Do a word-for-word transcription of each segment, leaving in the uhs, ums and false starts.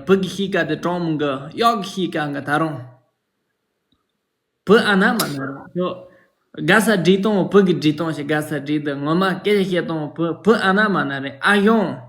བུ་གི་གཤིས་ཀ་དེ་གྲོགས་མོ་གི་གཡོག་གི་གཤིས་ཀ་གི་ད་རུང་། བུ་ཨ་ན་མ་ན་རེད་ཤོ། དགའ་ས་འདྲིས་གཏོང་བུ་གི་འདྲིས་གཏོང་ཞེས་དགའ་ས་འདྲིས་དུ་ངོ་མ་སྐད་ཆ་བཤད་གཏོང་བུ་བུ་ཨ་ན་མ་ན་རེད་ཨ་གཞོང་།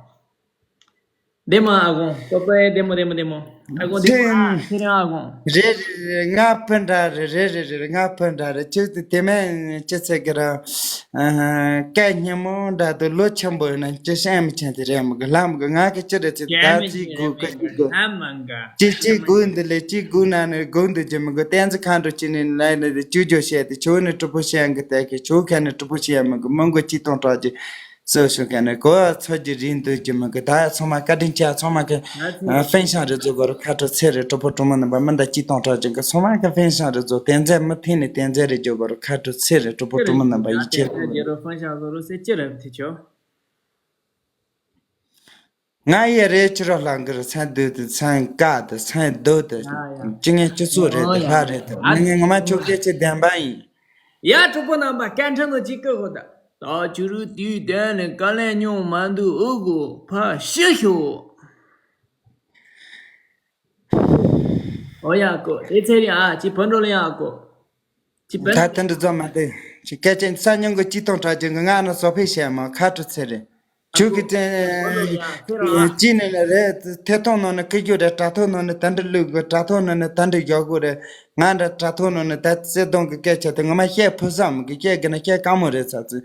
བདེ་མོ་ཨ་གོང་། ཀོ་པའི་བདེ་མོ་བདེ་མོ་བདེ་མོ། ཨ་གོང་བདེ་མོ་ཨ་ཁྱེད་རང་ཨ་གོང་། རེད་རེད་རེད། ང་བུ་འདྲ་རེད། རེད་རེད་རེད། ང་བུ་འདྲ་རེད། ཁྱོད་དེ་དེ་མིན་ཅི་ཚེ་གི་ར། སྐད་སྙན་མོ་འདྲ་དུ་ལོ་ཆེན་པོ་ཡིན་ན་ཅི་ཤེས་མི་ཆེན་དེ་རེད་མི་གི་ལྷམ་གི་ང་གི་ཅི་རེད་ཚེ་ད་ཅི་དགོས་གི་ཅི་དགོས། ལྷམ་མ་འགའ། ཅི་ཅི་དགོས་འདི་ལས་ཅི་དགོས་ན་ནི་དགོས་འདི་ཅི་མི་དགོས། བསྟན་འཛིན་མཁའ་འགྲོ་ཅི་ནི་ལས་ནི་ཅུ་ཇོ་བཤད་དེ་ཆོས་ནི་གྲུབ་པོ་བཤད་གི་ལྟ་གི་ཆོས་ཁ་ནི་གྲུབ་པོ་བཤད་མི་གི་མི་མགོ་ཅི་གཏོང་གྲགས་ཀྱི། སོ་སོ་ག་ནས་གོ་བ་ཚོད་ཀྱི་རིན་འདོད་ཀྱི་མི་དགོས། ད་ཚང་མ་བཀའ་དྲིན་ཆེ། ཚང་མ་གི་ཕན་ཤང་རེ་རྫོགས་གོ་རུ་ཁ་དྲོ་ཚེ་རེ་གྲོགས་པོ་གྲོགས་མོ་རྣམ་པ་མི་འདྲ་ཅི་གཏོང་གྲགས་ཀྱི་གི་ཚང་མ་གི་ཕན་ཤང་རེ་རྫོགས། བསྟན་འཛིན་མི་ཐེན་ནས་བསྟན་འཛིན་རེ་རྫོགས་གོ་རུ་ཁ་དྲོ་ཚེ་རེ་གྲོགས་པོ་གྲོགས་མོ་རྣམ་པ་ཡིད་ཆེས་རེ་རོ་ཕན་ཤང་བཟོ་རོ་སེ་ཅི་རེ་ཐི་ཆོ། ང་ཡི་རེ་ཅི་རོ་ལང་གི་རུ་ཚན་སྡོད་དེ་ཚན་ཀ་དེ་ཚན་སྡོད་དེ་ཡ་ཡ། ཅི་ངན་ཅི་སུ་རེད་དེ་ལྷ་རེད་དེ་ཨ་ངས་ངོ་མ་ཆོ་སྐད་ཆེ་བདེན་པ་ཡིན། ཡ་གྲོགས་པོ་རྣམ་པ་སྐད་འཕྲིན་ནང་ཅིག་བསྐུར་ཤོག་ད། ད་ཅི་རུ་དུས་དོན་ནི་དཀའ་ལས་མྱོང་མ་འདུག་ཨུ་གོ་ཕ་ཤི་ཤོག་ཨོ་ཡ་ཀོ་དེ་ཚེ་རིང་ཨ་ཅི་བོད་འགྲོ་ལ་ཡ་ཀོ་ཅི་བོད། ད་དེ་འདྲ་རྫོགས་མ་དེ་ཅི་སྐད་ཅན་ས་ཉུང་གི་ཅི་ཐོང་གྲགས་ཀྱི་ང་ང་ན་བཟོ་ཕེ་བཤད་མ་ཁ་དྲི་ཚེ་རེད། ཆོས་ཀྱི་ཅི་ནས་ལ་རེད། ཐེ་ཐོང་ནང་ནས་ཀི་རྒྱུ་རེད། དྲ་ཐོག་ནང་ནས་ད་འདྲ་ལུག་གི་དྲ་ཐོག་ནང་ནས་ད་འདྲ་ཡོག་གི་རེད། ང་འདྲ་དྲ་ཐོག་ནང་ནས་ད་བརྩེ་དུང་གི་སྐད་ཆ་དེ་ངོ་མ་བཤད་ཕུ་བསམ་གི་བཤད་གི་ན་བཤད་དཀའ་མོ་རེད་ཚ་ཚུ།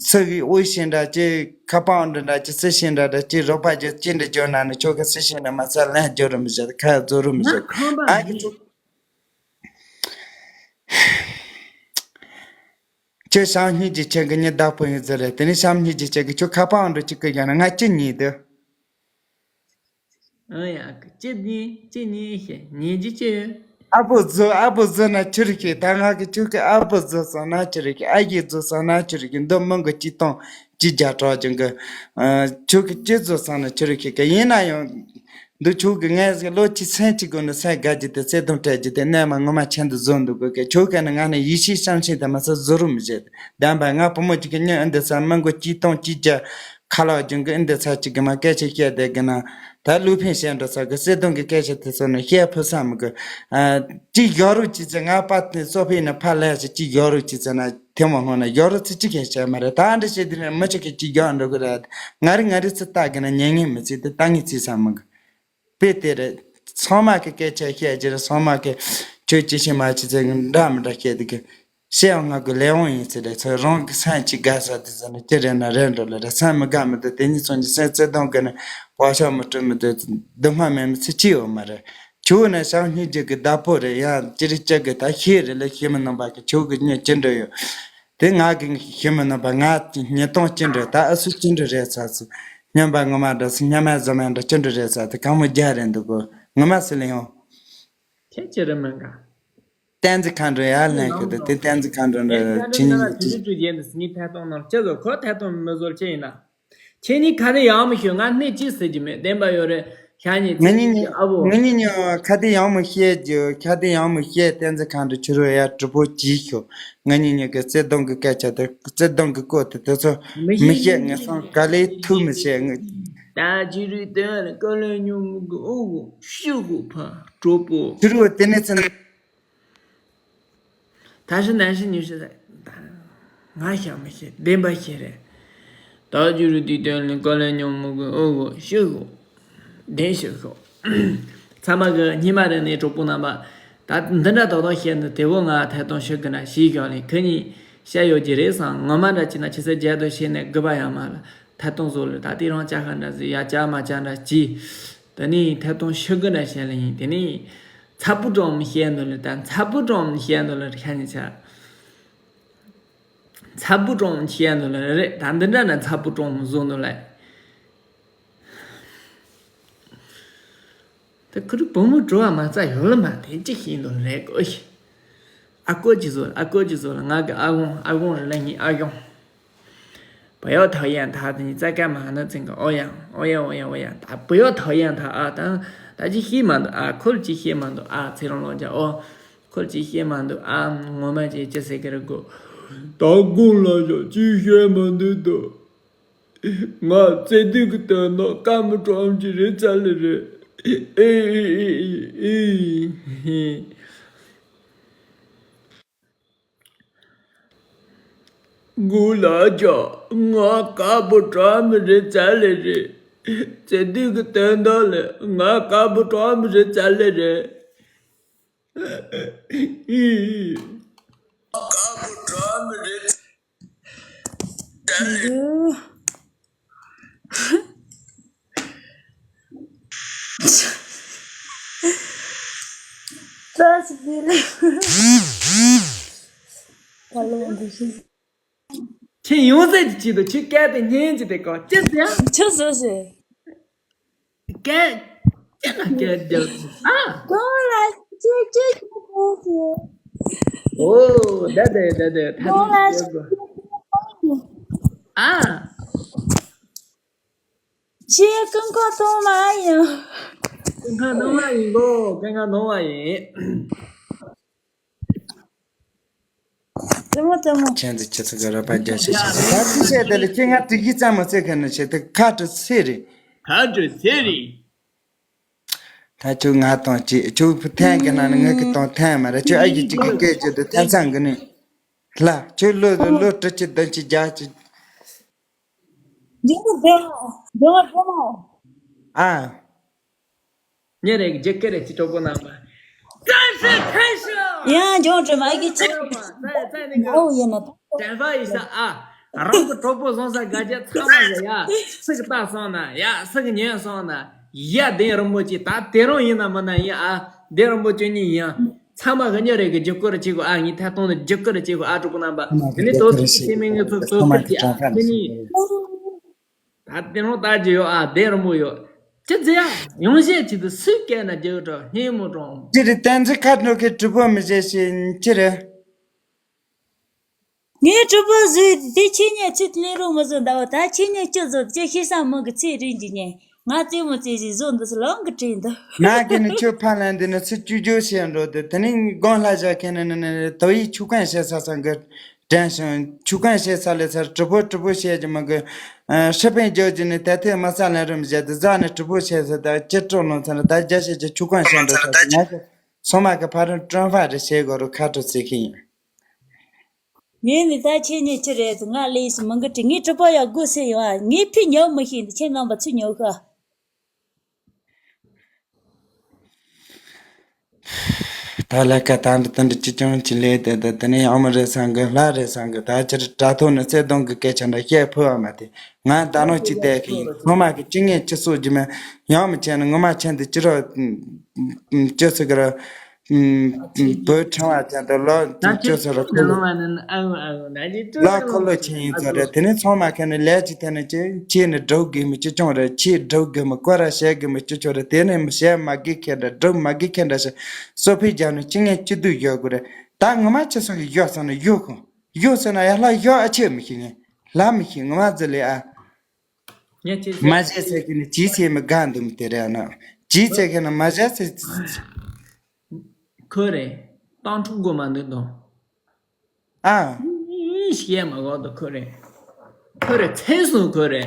ཚུ་གི་དབུ་ཤིང་འདྲ་ཅི་ཁ་པང་འདྲ་འདྲ་ཅི་སི་ཤིང་འདྲ་འདྲ་ཅི་རོགས་པ་ཅི་ཅི་འདྲ་འཇོ་ན་ནི་ཆོས་ཀྱི་སི་ཤིང་འདྲ་མ་ཚ་ལན་འཇོ་རུ་མི་བྱེད་ཁ་རྫོ་རུ་མི་བྱེད་ང་གི་ཚུ། ཁྱོད་ཤམ་སྙིང་རྗེ་ཆེ་གི་ཉི་བདག་པོ་ཡིན་ཟེར་རེད། དེ་ནས་ཤམ་སྙིང་རྗེ་ཆེ་གི་ཁྱོད་ཁ་པར་འགྲོ་གཅིག་གི་ཡང་ན་ང་ཅི་ཉིད་དུ། ཨ་ཡ་གི་ཅི་ཉིད་ཅི་ཉིད་ཤེ་ཉིད་ཀྱི་ཅི་ཡོད། ཨ་བོ་བཟོ་ཨ་བོ་བཟོ་ན་ཆི་རིག་གི་ད་ང་གི་ཁྱོད་ཀྱི་ཨ་བོ་བཟོ་སོང་ན་ཆི་རིག་གི་ཨ་ཡེ་བཟོ་སོང་ན་ཆི་རིག་གི་འདི་མི་གི་ཅི་གཏོང་ཅི་རྒྱ་གྲགས་ཀྱི་གི་ཁྱོད་ཀྱི་ཅི་བཟོ་སོང་ན་ཆི་རིག་གི་གི་ཡིན་ན་ཡང་། འདི་ཆོས་ཀྱི་ངས་ལོ་གཅིག་སེམས་གཅིག་སྒོ་ནས་སེམས་དགའ་རྒྱུ་དེ་བརྩེ་དུང་སྤྲད་རྒྱུ་དེ་གནས་མ་ངོ་མ་ཆེན་དུ་བཟོ་འདུག་གི་ཁྱོད་ཀྱི་ནི་ང་ནི་ཡིད་ཆེས་བསམ་ཤེས་དེ་མ་ཟད་བཟོ་རུ་མི་བྱེད། བདམས་པ་ང་བུ་མོ་གཅིག་གི་སྙིང་ཨེ་འདི་ས་མི་མགོ་གཅིག་སྟོང་གཅིག་བརྒྱ་ཁ་ལག་རྒྱུན་གི་ཨེ་འདི་ས་གཅིག་གི་མ་སྐད་ཆ་བཤད་བསྡད་གི་ན་ད་ལུས་ཕན་བཤད་འགྲོ་ས་གི་བརྩེ་དུང་གི་སྐད་ཆ་དེ་ཚོ་ནི་བཤད་ཕུ་བསམ་གི་གཅིག་ཡོད་རུ་གཅིག་ཚེ་ང་པ་དེ་སོ་ཕི་ནི་ཕ་ལས་ཞིག་གཅིག་ཡོད་རུ་གཅིག་ཚེ་ན་དེ་མ་ཧོ་ན་ཡོད་རུ་ཚེ་གཅིག་ཡང་བཤད་མ་རེད། ད་འདི་བཤད་དེ་ནི་མི་ཆོག་གི་གཅིག་ཡོད་འགྲོ་གི་རེད། ང་རི་ང་རི་ཚེ་ལྟ་གི་ན་ཉན་ངེས་མི་ཚེ་དེ་ལྟ་ངེས་ཚེ་བསམ་གི་དཔེ་དེ་རེད། ཚང་མ་གི་སྐད་ཆ་བཤད་རྒྱུ་རེད། ཚང་མ་གི་ཁྱོད་ཅི་ཤེས་མ་ཅི་ཚེ་འདྲ་མི་འདྲ་བཤད་དེ་གི་བཤད་ཡང་ང་གི་ལས་དབང་ཡིན་ཚེ་རེད། ཚེ་རང་གི་སེམས་ཅི་དགའ་ས་དེ་ཚེ་ནི་ཅི་རེད་ན་རེད་འགྲོ་ལེ་རེད། སེམས་མི་དགའ་མི་འདུག་དེ་ཉིད་སོང་གི་སེམས་བརྩེ་དུང་གི་ནི་བག་ཆགས་མི་སྤྲོད་མི་འདུག་སྡུག་བསྔལ་མེད་མི་ཚེ་ཅི་ཡོད་མ་རེད། ཁྱོད་ནི་བྱམས་སྙིང་རྗེ་གི་བདག་པོ་རེད། ཡང་ཅི་རིགས་ཅི་གི་ད་ཤེས་རེད་ལེ་ཤེས་མི་ནང་པ་གི་ཁྱོད་གི་སྙིང་ཅི་འདྲ་ཡོད། དེ་ང་གི་ཤི་མི་ནུས་པ་ང་ཉིས་སྟོང་ཅི་འདྲ་ད་ཨ་སུ་ཅི་འདྲ་རེད་ཚ་ཚུ། སྨྱོན་པ་ངོ་མ་འདྲ་སུ་སྨྱོན་མ་བཟོ་མ་འདྲ་ཅི་འདྲ་རེད་ཚ་དེ་གང་མོ་རྒྱ་རེད་འདུག་གོ་ངོ་མ་སུ་ལ་ཡོང་། ཁྱེད་ཅི་རེད་མིན་ག་བསྟན་འཛིན་མཁའ་འགྲོ་ཡར་ལེན་གི་དེ་དེ་བསྟན་འཛིན་མཁའ་འགྲོ་འདྲ་ཅི་ཉིད་ཅི། ཁྱེད་ནི་ཁ་དེ་ཡག་མི་ཤོད། ང་སྣེ་གཅིག་ཟེར་གྱི་མེད། བདེན་པ་ཡོད་རེད། ཤ་ཉེ་ང་གཉིས་ཉིད་ཨ་བོ། ང་གཉིས་ཉིད་ཁ་དེ་ཡག་མི་ཤེས་རྒྱུ་ཁ་དེ་ཡག་མི་ཤེས། བསྟན་འཛིན་མཁའ་འགྲོ་ཁྱོད་རོ་ཡ་གྲུ་པོ་གྱིས་ཤོག་ང་གཉིས་ཉིད་ཀྱི་བརྩེ་དུང་གི་སྐད་ཆ་དེ་བརྩེ་དུང་གི་སྐོར་དེ་དེ་ཚོ་མི་ཤེས། ངས་སང་ག་ལེ་ཐུག་མི་ཤེས། ད་ཅི་རིགས་དོན་ལ་བཀའ་ལས་ཉུང་ངུ་གི་ཨོ་བོ་ཤི་གོ་ཕ་གྲོ་པོ། ཁྱོད་རོ་དེ་ནས་ཚན། ད་ཤི་ན་ཤི་ཉི་ཤི་ཟེར། ང་ཤ་མི་ཤེས། བདེན་པ་ཤེས་རེད། ད་རྒྱུ་རུ་དུས་དོན་ལ་བཀའ་ལས་ཉུང་མི་དགོས་ཨོ་གོ་ཤི་གོ་བདེན་ཤི་གོ་ཚང་མ་གི་སྙེ་མ་རེ་ནས་གྲོགས་པོ་རྣམ་པ། ད་འདི་འདྲ་ཏག་ཏག་བཤད་ནི་དེ་བོ་ང་ཐད་གཏོང་ཞུ་གི་ན་ཞིག་ཞོག་ལས་ཁི་གཉིས་བཤད་ཡོད་ཀྱི་རེད་བསམ། ངོ་མ་འདྲ་ཅི་ན་ཆི་ས་རྒྱལ་དུ་བཤད་ནས་དགུ་པ་ཡང་མ་ལ་ཐད་གཏོང་བཟོ་ལ་ད་དེ་རང་ཅག་ཁ་འདྲ་ཟིག་ཡ་ཅག་མ་ཅག་འདྲ་ཅི། དེ་ནས་ཐད་གཏོང་ཤི་གི་ན་བཤད་ལ་ཡིན། དེ་ནས་ཚ་པུ་ཀྲོང་མི་བཤད་འདུག་ལ་ད་ཚ་པུ་ཀྲོང་མི་བཤད་འདུག་ལ་ཁ་ཉི་ཆ། ཚ་པུ་ཀྲོང་མི་བཤད་འདུག་ལ་རེད། ད་འདི་འདྲ་ན་ཚ་པུ་ཀྲོང་མི་བཟོ་འདུག་ལ། དེ་ཁུ་རུ་བུ་མོ་བྲོ་བ་མ་རྩ་ཡོད་ལ་མ་དེ་ཅི་ཤེས་འདུག་ལ་རེད་གོ་ཤི། ཨ་ཀོ་ཅི་བཟོ་ལ་ཨ་ཀོ་ཅི་བཟོ་ལ་ང་གི་ཨ་ཁུ་ཨ་ཁུ་རེད་ལ་ངའི་ཨ་ཁུ། 不要讨厌他 དེ་ནི་རྩ་ཀ་མ་ན་ཚིང་གི་ཨོ་ཡང་ཨོ་ཡང་ཨོ་ཡང་ཨོ་ཡང་ད་不要讨厌他 ཨ་ད་ད་ཅི་ཤེས་མ་འདུག་ཨ་ཁོལ་ཅི་ཤེས་མ་འདུག་ཨ་ཚེ་རིང་ལོ་རྒྱ་ཨོ་ཁོལ་ཅི་ཤེས་མ་འདུག་ཨ་ངོ་མ་ཅི་ཅི་ཟེར་གི་རེད་གོ་ད་དགོང་ལ་ཡང་ཅི་ཤེས་མ་འདུག་ད་ང་ཚེ་འདི་གི་དོན་ནོ་ཀ་མི་ཀྲོམ་ཅི་རེད་ཙ་ལི་རེད། གུ་ལ་ཇ། ང་དཀར་པོ་གྲོགས་མི་རེད་ཙལ་ལེ་རེད། ཚེ་འདི་གི་དོན་དག་ལ་ང་དཀར་པོ་གྲོགས་མི་རེད་ཙལ་ལེ་རེད། དཀར་པོ་གྲོགས་མི་རེད་ཙལ་ལེ། འདུག་ཙག་ཙིག་དེ་ལས། ད་ལོ་འདི་ཤི། ཁྱེད་ཡོང་ཟེར་གྱི་ཆེད་དུ་ཁྱེད་སྐད་དེ་ཉན་གྱི་དེ་གོ་ཅི་ཟེར། ཁྱོད་བཟོ་ཟེར། སྐད་ཅི་ན་སྐད་རྒྱབ་ཨ། གང་ལ་ཅི་ཅི་ཅི་ཅི། ཨོ་ད་དེ་ད་དེ་ད་གང་ལ་དེ་ཅི་ཅི་ཅི། ཨ། ཁྱེད་རྐང་ཁ་གཏོང་མ་ཡིན། རྐང་ཁ་གཏོང་མ་ཡིན་གོ་རྐང་ཁ་གཏོང་མ་ཡིན། རྩེད་མོ་རྩེད་མོ། ཁྱེད་ཚོ་ཁྱེད་ཚོ་གི་རོགས་པ་རྒྱག་ཤེས་ཤེས་ཤེས། ད་ཅི་བཤད་དེ་ལ་ཁྱེད་ང་དྲི་གི་རྩེད་མོ་རྩེ་མཁན་ནི་བྱེད་དུ་ཁ་དྲི་ཚེ་རེད། ཁ་དྲི་ཚེ་རེད། ད་ཁྱོད་ང་དང་ཅི་ཁྱོད་ཐན་གི་ནང་ནས་ངུ་གི་དང་ཐན་མ་རེད། ཁྱོད་ཨ་ཡི་གཅིག་གི་སྐད་ཅིག་དུ་ཐན་ཚང་གི་ནི། ལ་ཁྱོད་ལོ་ལོ་དྲུག་ཅུ་བདུན་ཅུ་བརྒྱད་ཅུ། འབྲས་བུ་འབྲས་བུ་འབྲས་བུ་འབྲས་བུ། ཨ། ཉེ་རེག་རྒྱུ་སྐད་རེ་ཅི་གྲོགས་པོ་རྣམ་པ། བཀྲ་ཤིས་བདེ་ལེགས། ཡང་ལྗོངས་དྲི་མ་གི་ཆེ། ཙ་ཙ་ནི་ངའོ་ཡིན་ན་ད། དྲན་པ་ཡིན་ས་ཨ། རང་གི་གྲོགས་པོ་བཟང་ས་དགའ་རྒྱ་ཚང་མ་གི་ཡ། སུ་གི་ལྟ་སོང་ན་ཡ་སུ་གི་ཉན་སོང་ན་ཡ་གདན་རིན་པོ་ཆེ་ད་དེ་རང་ཡིན་ན་མིན་ན་ཡིན་ཨ། གདན་རིན་པོ་ཆེ་གཉིས་ཡིན། ཚང་མ་གི་ཉེ་རེག་གི་རྒྱུ་སྐོར་ཅིག་གོ་ཨ་ངའི་ཐད་གཏོང་ནི་རྒྱུ་སྐོར་ཅིག་གོ་ཨ་གྲོགས་པོ་རྣམ་པ། དེ་ནི་དོ་ཚིགས་ཀྱི་སེ་མིང་གི་ཚོགས་གཙོ་ཁུར་གྱི་ཨ་དེ་ནི། ད་དེ་རང་ལྟ་རྒྱུ་ཡོད་ཨ་བདེ་རིན་པོ་ཡོད། ཅི་ཟེར་ཡ་ཡོང་བཤད་ཅི་དུ་སུས་སྐད་ན་རྒྱུ་གྲོགས་སྙན་མོ་གྲོགས། ཅི་རེད་བསྟན་འཛིན་ཁ་ནོ་གི་གྲུ་པོ་མི་བྱེད་ཤེས་ཅི་རེད། ངའི་གྲུ་པོ་བཟོས་དེ་ཁྱེད་ཉིད་ཚིག་ལེ་རོ་མི་བཟོ་འདའ་བ་ད་ཁྱེད་ཉིད་ཅི་བཟོ་ཅི་ཤེས་ས་མི་གི་ཚིག་རིན་གྱི་ཉན་ང་རྩེད་མོ་རྩེ་ཞིག་བཟོ་འདི་སུ་ལོང་གི་དྲིན་འདུག་ང་གི་ནི་ཁྱོད་ཕ་ལན་འདི་ནི་ཚིག་བཅུ་བཅུ་བཤད་འགྲོ་དེ་དེ་ནི་དགོང་ལྷ་བཞག་མཁན་ནི་ནི་ནི་དོ་ཡི་ཆུ་ཁན་བཤད་ས་ས་གི་དྲན་བྱུང་། ཆུ་ཁན་བཤད་ས་ལས་ཚར་གྲུ་པོ་གྲུ་པོ་བཤད་ཀྱི་མི་དགོས། ཨ། ཧྲི་པིན་རྒྱག་གྱི་ནི་ད་ཐེངས་མ་ས་ལན་རིམ་བཞག་དེ་ཟ་ནི་གྲུ་པོ་བཤད་ས་ད་ཅི་སྤྲོ་ལོང་ཚར་ད་རྒྱ་བཤད་ཀྱི་ཆུ་ཁན་བཤད་འགྲོ་ཚར་ང་ཚོ་སོ་མ་གི་ཕ་རོན་ཀྲོན་ཧྥ་རེ་བཤད་དགོས་རུ་ཁ་གྲུ་ཚིག་གི་ཡིན། ངས་ནི་ད་ཁྱེད་ནི་ཅི་རེད་ང་ལས་སུ་མི་འགི་དྲི་ངའི་གྲུ་པོ་ཡག་དགོས་སེ་ཡོད་ཨ། ངས་ཕི་ཉོ་མི་ཤེས་འདི་ཁྱེད་རྣམ་པ་ཚུར་ཉོ་ཤ། ད་ལས་ཀ་ད་འདི་དེ་འདྲ་ཅི་ཅང་ཅི་ལས་དེ་དེ་དེ་ནས་ཡང་མི་རེད་བསམ་གི་ལྷ་རེད་བསམ་གི་ད་ཕྱིར་དྲ་ཐོག་ནས་བརྩེ་དུང་གི་སྐད་ཆ་འདྲ་བཤད་ཕོད་པ་མ་དེ་ང་ད་ནོ་ཅི་བལྟས་གི་ཡིན། ངོ་མ་གི་ཅི་ངས་ཅི་གསོག་རྒྱུ་མེད། ཡང་མི་བྱས་ན་ངོ་མ་ཁྱེད་འདི་ཅི་རོ་ཅི་ཟེར་གི་ར་བོད་ཕྲེང་བ་ཅན་དུ་ལོ་ཅི་ཟེར་ར་ཁོ་ལོ་ལ་འཁོར་ལོ་ཆེན་ཡིན་ཚོ་རེད། དེ་ནས་ཚང་མ་ཁྱེད་ནས་ལས་ཅི་ཐད་ནས་ཅི་ཁྱེད་ནས་སྒྲུབ་དགོས་མི་ཅི་ཅང་རེད། ཁྱེད་སྒྲུབ་དགོས་མི་ཀོ་ར་བཤད་དགོས་མི་ཅི་ཅོ་རེད། དེ་ནས་མི་བཤད་མ་དགོས་ཁྱེད་འདྲ་སྒྲུབ་མ་དགོས་ཁྱེད་འདྲ་ཞིག་སོ་ཕི་རྒྱག་ནས་ཅི་ངས་ཅི་དུས་ཡོད་དགོས་རེད། ད་ངོ་མ་ཅི་སོང་གི་ཡོད་སོང་ན་ཡོད་ཁོ་ཡོད་སོང་ན་ཡ་ལྷ་ཡོད་ཨ་ཆེ་མི་ཤེས་ངས་ལྷ་མི་ཤེས་ངོ་མ་ཟི་ལེ་ཨ། མ་བྱས་ཟེར་གི་ནི་ཅི་བྱས་མི་དགའ་འདུག་མི་དེ་རེད་ཨ་ན་ཅི་བྱས་གི་ན་མ་བྱས་ཟེར། ཁོ་རེ་སྟོང་ཕྲུག་དགོས་མ་འདུག་དང་། ཨ། ཤེས་མ་གོ་དོ་ཁོ་རེ། ཁོ་རེ་ཚེ་སོང་ཁོ་རེ།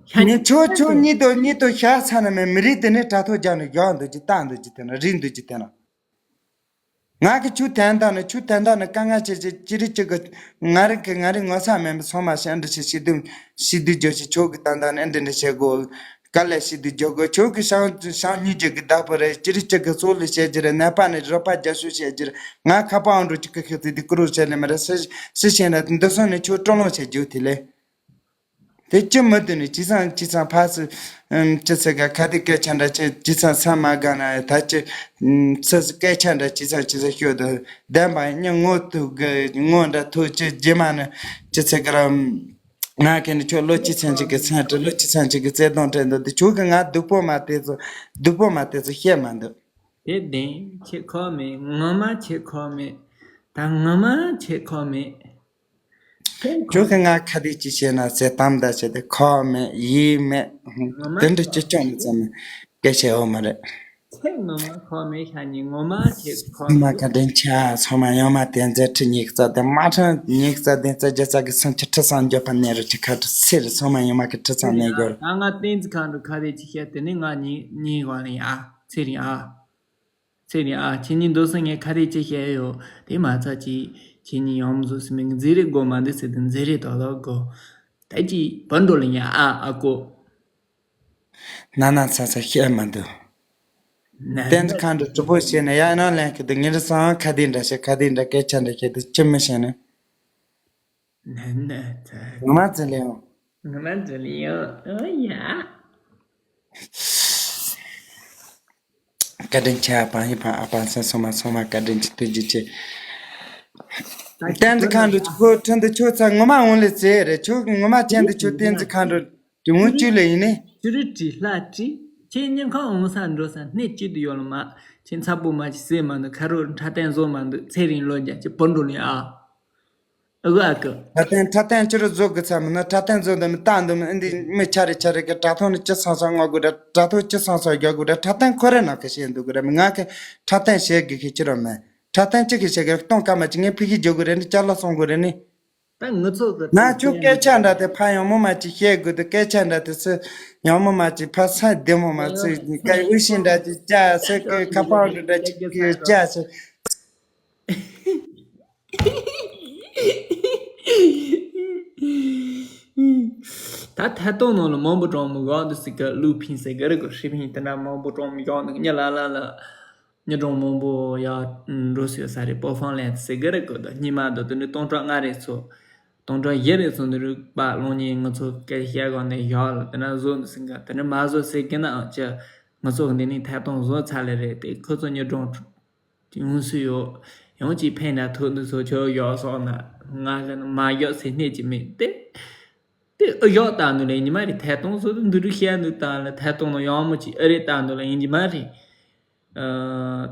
ཤ་ཉེ་ཆོ་ཆོ་གཉིད་དོ་གཉིད་དོ་ཤ་ཚ་ན་མེ་མི་རིགས་དེ་ནི་དྲ་ཐོག་རྒྱག་ནས་ཡོག་འདུག་ཅི་ལྟ་འདུག་ཅི་དེ་ན་རིག་འདུག་ཅི་དེ་ན། ང་གི་ཆུ་དན་དང་ནི་ཆུ་དན་དང་ནི་དཀའ་ངལ་ཆེ་ཆེ་ཅི་རིགས་ཅི་གི་ང་རིག་གི་ང་རིག་ངོ་ཚ་མེད་མི་ཚང་མ་ཤ་འདྲི་ཆེ་ཤི་དུས་ཤི་དུས་འཇོ་ཆེ་ཆོ་གི་དན་དང་ནི་འདྲི་འདྲི་བྱེད་དགོས། དཀའ་ལས་ཞིག་ཏུ་འཇོག་དགོས། ཁྱོད་ཀྱི་བྱང་བྱང་སྨྱུག་ཅིག་གི་བདག་པོ་རེད། ཅི་རིགས་ཅིག་གི་གཙོ་ལས་བྱེད་རྒྱུ་རེད། ནད་པ་ནི་རོགས་པ་རྒྱབ་སྐྱོར་བྱེད་རྒྱུ་རེད། ང་ཁ་པར་འགྲོ་ཅིག་གི་ཁྱོད་ཚོས་འདི་ཀུ་རུ་བྱས་ནས་མ་རེད། སུ་སུ་བྱས་ན་འདི་སོང་ནས་ཁྱོད་སྤྲོ་ལོང་བྱེད་རྒྱུ་དེ་ལས། དེ་ཅི་མི་འདུག་ནས་ཅི་ཚང་ཅི་ཚང་ཕ་སུ་ཅི་ཚེ་ག་ཁ་དེ་སྐད་ཆ་འདྲ་ཅི་ཅི་ཚང་ས་མ་དགའ་ན་ད་ཅི་སུ་སྐད་ཆ་འདྲ་ཅི་ཚང་ཅི་ཚང་ཤོད་དུ་བདེན་པ་ཉི་ངོ་ཐུག་གི་ངོ་འདྲ་ཐུག་ཅི་རྗེས་མ་ནི་ཅི་ཚེ་ག་ར། ང་གིས་ནི་ཁྱོད་ལོ་གཅིག་ཚན་གཅིག་གི་ཚན་ཁྲི་ལོ་གཅིག་ཚན་གཅིག་གི་བརྩེ་དུང་སྤྲད་འདུག་དེ་ཁྱོད་ཀྱིས་ང་སྡུག་པོ་མ་དེ་ཚོ་སྡུག་པོ་མ་དེ་ཚོ་བཤད་མ་འདུག་དེ་བདེན་ཁྱེད་ཁོག་མེད། ངོ་མ་ཁྱེད་ཁོག་མེད། ད་ངོ་མ་ཁྱེད་ཁོག་མེད། ཁྱོད་ཀྱིས་ང་ཁ་དེ་ཅི་བཤད་ན་ཟེར་གཏམ་ད་བྱས་ཏེ་ཁོག་མེད་ཡིད་མེད། ངོ་མ་དེ་འདྲ་ཅི་ཅང་མི་ཙམ་སྐད་ཆ་འོ་མ་རེད། ཚེ་ངོ་མ་ཁོག་མེད་ཤ་ཉེ་ངོ་མ་ཁྱེད་ཁོག་མ་མེད། ཁ་དྲན་ཆ་ཚང་མ་ཡང་མ་དེ་མཛད་ཁྲི་ཉིག་རྩ་དེ་མ་ཁྲི་ཉིག་རྩ་དེ་རྩ་རྒྱ་རྩ་གི་སུམ་ཅུ་ཁྲི་སང་འགྱོད་པ་ནས་རུ་ཅི་ཁ་ཁྲི་སེ་རུ་ཚང་མ་ཡང་མ་གི་ཁྲི་ཚང་ནས་འགྱོ་རུ། ད་ང་བསྟན་འཛིན་ཁ་འགྲོ་ཁ་དེ་ཅི་བཤད་དེ་ནི་ང་ཉིན་ཉིན་གོ་ནི་ཡ། ཚེ་རིང་ཨ། ཚེ་རིང་ཨ། ཁྱེད་གཉིས་འདུག་སེ་ངས་ཁ་རས་ཅིག་བཤད་ཡོད། དེ་མ་ཚད་ཅིག་ཁྱེད་གཉིས་ཡོང་མི་འདུག་སེ་མིན་གི། མཛེས་རེད་དགོས་མ་འདུག་ཟེར་དུས་མཛེས་རེད་དོ་དོ་དགོས། ད་ཅིག་བར་འགྲོ་ལ་ཉལ་ཨ། ཨ་ཀོ། ན་ན་ཚ་ཚ་བཤད་མ་འདུག་ན་བསྟན་འཛིན་མཁའ་འགྲོ་གྲོགས་པོ་བྱས་ནས་ཡར་ནང་ལེན་གི་འདུག་ངེད་རང་ཚོ་ཁ་བདེ་འདྲ་བྱས། ཁ་བདེ་འདྲ་སྐད་ཆ་འདྲ་བཤད་དུས་ཅི་མི་བྱེད་ནི། ན་ན་ཚ། ངོ་མ་ཚ་ལེན་ཡོང་། ངོ་མ་ཚ་ལེན་ཡོང་། ཨོ་ཡ། བཀའ་དྲིན་ཆེ། ཨ་པང་ཡི་པང་། ཨ་པང་སེམས་སོ་མ་སོ་མ་བཀའ་དྲིན་ཆེ། ཐུགས་རྗེ་ཆེ། བསྟན་འཛིན་མཁའ་འགྲོ་ཁྱོད་ཁྲིན་ཏུ་ཁྱོད་ཚ་ངོ་མ་འོང་ལེ་ཚེ་རེད། ཁྱོད་ངོ་མ་ཅན་དུ་ཁྱོད་བསྟན་འཛིན་མཁའ་འགྲོ་དེ་མུ་ཅུ་ལེ་ཡིན་ནི། ཆུ་རུ་བྲིས་ལྷ་བྲིས། ཁྱེད་སྙིང་ཁ་འོང་ས་འགྲོ་ས་གནས་གཅིག་ཏུ་ཡོད་ལ་མ། ཁྱེད་ཚ་པོ་མ་ཅིག་ཟས་མ་འདུག་ཁ་རོག་འཁྲབ་སྟོན་བཟོ་མ་འདུག་ཚེ་རིང་ལོ་རྒྱ་ཅིག་བོར་འགྲོ་ནི་ཨ། ཨ་གི་ཨ་གི། འཁྲབ་སྟོན་འཁྲབ་སྟོན་ཅི་རུ་བཟོ་དགོས་ཚ་མིན་ན། འཁྲབ་སྟོན་བཟོ་འདི་མི་ལྟ་འདི་མི་འདི་མི་ཆ་རེ་ཆ་རེ་གི་དྲ་ཐོག་ནས་ཅི་སང་སང་ངོ་དགོས་འདྲ། དྲ་ཐོག་ཅི་སང་སང་རྒྱག་དགོས་འདྲ། འཁྲབ་སྟོན་ཁོ་རེ་ནང་གི་བཤད་འདུག་གི་རེད། མི་ང་གི་འཁྲབ་སྟོན་བྱེད་དགོས་གི་ཅི་རུ་མེད། འཁྲབ་སྟོན་ཅི་གི་བྱེད་གི་གཏོང་ཀ་མ་ཅི་ངས་ཕི་གི་རྒྱོ་གི་རེད་ནི། ཅ་ལག་སོང་གི་རེད་ནི། ད་ང་ཚོ་གི་ང་ཁྱོད་སྐད་ཆ་འདྲ་དེ་ཕ་ཡང་མོ་མ་ཅིག་བཤད་དགོས་དུ། སྐད་ཆ་འདྲ་དེ་སུ་ཡང་མོ་མ་ཅིག་ཕ་ས་བདེ་མོ་མ་ཚོས་སྐད་འུ་ཤིང་འདྲ་ཅིག་ཅ་སེ་གི་ཁ་པར་འདྲ་ཅིག་གི་ཅ་སེ། ད་ཐད་གཏོང་ནང་ལ་མང་པོ་གྲོང་མི་གོ་འདུག་སི་ཀ་ལུག་ཕིང་སེ་གི་རེད་གོ། ཧྲི་ཕིང་དེ་འདྲ་མང་པོ་གྲོང་མི་གོ་འདུག་ཉི་ལ་ལ་ལ། ཉི་གྲོང་མང་པོ་ཡར་འགྲོ་སྲིད་ས་རེད། པོ་ཧྥང་ལན་སེ་གི་རེད་གོ། ད་སྙི་མ་དུ་དེ་འདྲ་སྟོང་ཕྲག་ལྔ་རེ་ཚོ། སྟོང་ཕྲག་བཞི་རེ་ཚོ་འདི་རུ་པ་ལོང་ཉིན་ང་ཚོ་སྐད་བཤད་གོ་ནས་བཞག་ལ་དེ་འདྲ་བཟོ་འདུག་སི་ཀ་དེ་འདྲ་མ་བཟོ་ཟེར་གི་ན་ཨང་ཅི། ང་ཚོ་འདི་ནས་ཐད་གཏོང་བཟོ་ཚར་ལེ་རེད་དེ། ཁོ་ཚོ་ཉི་གྲོང་ཡོང་སུ་ཡོད། ཡང་ཅིག་ཕན་ན་ཐུག་འདི་ཚོ་ཁྱོད་ཡོག་སོང་ན་ང་གི་ནི་མ་ཡོག་ཟེར་སྣེ་ཅིག་མེད་དེ། དེ་ཨ་ཡོག་ལྟ་འདུག་ལ་ཡིན་གྱི་མ་རེད། ཐད་གཏོང་བཟོ་འདི་འདི་རུ་བཤད་འདུག་ད་ལ་ཐད་གཏོང་ནང་ཡོག་མོ་ཅིག་ཨ་རེད་ལྟ་འདུག་ལ་ཡིན་གྱི་མ་རེད།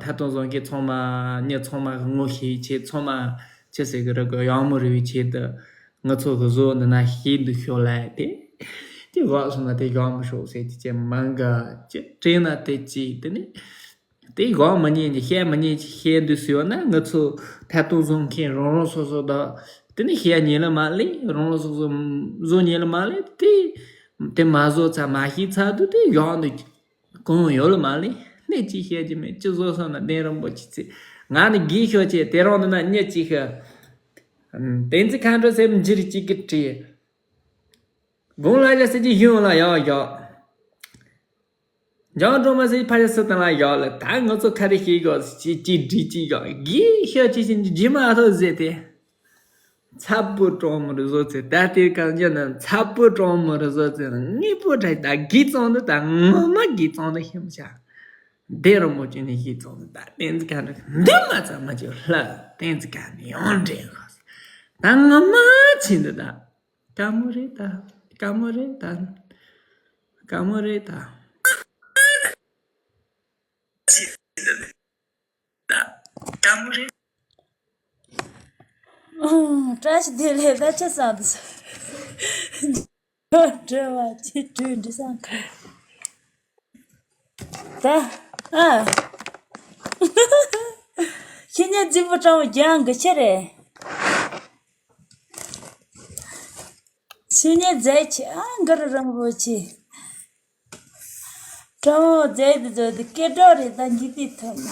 ཐད་གཏོང་བཟོ་མཁན་ཚང་མ་མྱི་ཚང་མ་གི་ངོ་ཤེས་ཆེད་ཚང་མ་ཅི་ཟེར་གི་རེད་གི་ཡག་མོ་རེ་བའི་ཆེད་དུ་ང་ཚོ་གི་བཟོ་འདི་ན་ཤེས་འདུག་ཤོག་ལ་དེ། དེ་བག་སོང་ན་དེ་ཡག་མོ་ཤོག་ཟེར་དེ་ཅེ་མང་ག་ཅེ་དྲན་ན་དེ་ཅི་དེ་ནི། དེ་ཡག་མི་ཉན་གྱི་བཤད་མི་ཉན་གྱི་བཤད་འདུག་ཟེར་ཡོད་ན་ང་ཚོ་ཐད་གཏོང་བཟོ་མཁན་རང་རང་སོ་སོ་དང་དེ་ནི་བཤད་ཉན་ལ་མ་ལེ་རང་རང་སོ་སོ་བཟོ་ཉན་ལ་མ་ལེ་དེ། དེ་མ་བཟོ་ཚར་མ་ཤེས་ཚར་དུས་དེ་ཡག་འདུག་གང་ཡོད་ལ་མ་ལེ། སྣེ་གཅིག་བཤད་ཀྱི་མེད། ཅི་བཟོ་སོང་ན་གདན་རིན་པོ་ཆེ་ཚེ། ང་ནི་དགེ་ཤོག་ཅེས་དེ་རང་དུ་ན་མྱི་གཅིག་གི། བསྟན་འཛིན་མཁའ་འགྲོ་སེམས་འགྱུར་གཅིག་གི་བྲིས། དགུང་ལ་རྒྱ་སེ་གྱི་གཞུང་ལ་ཡག་ཡག་འཇང་སྒྲོལ་མ་སེ་ཕ་ཡ་སི་ཏང་ལ་ཡག་ལ་ད་ང་ཚོ་ཁ་རེ་ཤེས་གོ་ཅི་ཅི་བྲིས་ཅི་ཡག་དགེ་ཤོག་ཅི་ཞིག་ཇི་མ་ཐོ་ཟེར་ཏེ། ཚ་པོ་གྲོང་མོ་རུ་བཟོ་ཚེ་ད་ལྟའི་གང་ཅི་ན་ཚ་པོ་གྲོང་མོ་རུ་བཟོ་ཚེ་དངོས་པོ་དྲ་ད་དགེ་གཙང་འདི་ད་ངོ་མ་དགེ་གཙང་འདི་ཤེས་མི་བྱ། འདི་རུ་མོ་ཅི་ནས་ཤེས་གཙང་འདི་ད་བསྟན་འཛིན་མཁའ་འགྲོ་འདི་མ་ཚ་མ་ཅི་ལྷ་བསྟན་འཛིན་མཁའ་འགྲོ་ཡོང་འདྲེན་གོ་ད་ངོ་མ་ཆེ་འདི་ད་དཀའ་མོ་རེད་ད་དཀའ་མོ་རེད་ད་དཀའ་མོ་རེད་ད། ད་དཀའ་མོ་རེད། ཨང་། བཀྲ་ཤིས་བདེ་ལེགས། ད་ཆ་ཚང་དུ་སོང་། བྲོས་བ་ཅི་བྲོས་འདྲི་སང་ཁ། ད་ཨ། ཤི་ཉེ་རྫི་བོ་སྤྲང་བོ་རྒྱང་གི་ཆེ་རེད། ཤི་ཉེ་རྫས་ཆེ་ཨ་གར་རང་བོ་ཆེ། སྤྲང་བོ་རྫས་དུ་རྫོགས་དུ་སྐད་གྲགས་རེད་ད་འཇིག་རྟེན་ཐོབ་ན།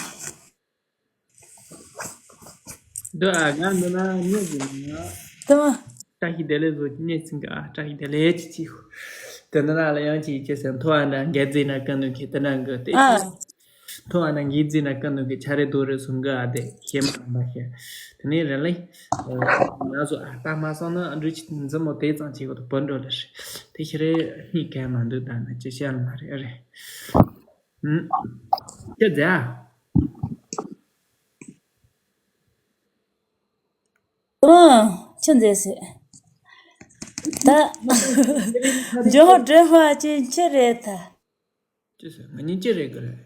འདི་ཨ་ང་འདི་ན་ཉོ་གི་མི་ང་། དེ་མ། བཀྲ་ཤིས་བདེ་ལེགས་བཟོ་གི་གནས་ཚིག་གི་ཨ་བཀྲ་ཤིས་བདེ་ལེགས་ཅི་ཅི། དེ་འདི་ན་ལ་ཡང་ཅི་ཅི་ཟེར་མཐོ་བ་འདྲ་འགལ་རྫས་ན་ཀུན་ནུ་གི་དེ་ན་གི་དེ་ཨ། མཐོ་བ་ན་འགལ་རྫས་ན་ཀུན་ནུ་གི་ཆ་རེ་རྡོ་རེ་སུན་གི་ཨ་དེ་ཤེས་མ་རམ་པ་ཤེས། དེ་ནས་རེ་ལེ། ང་ཚོ་ཨ་ལྟ་མ་སོང་ན་འགྲུལ་ཆི་འཛི་མོ་དེ་ཙང་ཅི་གོ་དུ་བུ་འགྲོ་ལེ་ཧྲི། དེ་ཤི་རེ་སྙིང་གས་མ་འདུག་ད་ན་ཅི་བཤད་ལ་མ་རེད་ཨ་རེད། ཨུམ། ཅི་ཟེར་ཨ། ཨང་། ཆི་མཛད་ཟེར། ད། ཇོ་བོ་སྒྲོལ་མ་ཅན་ཅི་རེད་ད། ཅི་ཟེར་ང་གཉིས་ཅི་རེད་གི་རེད།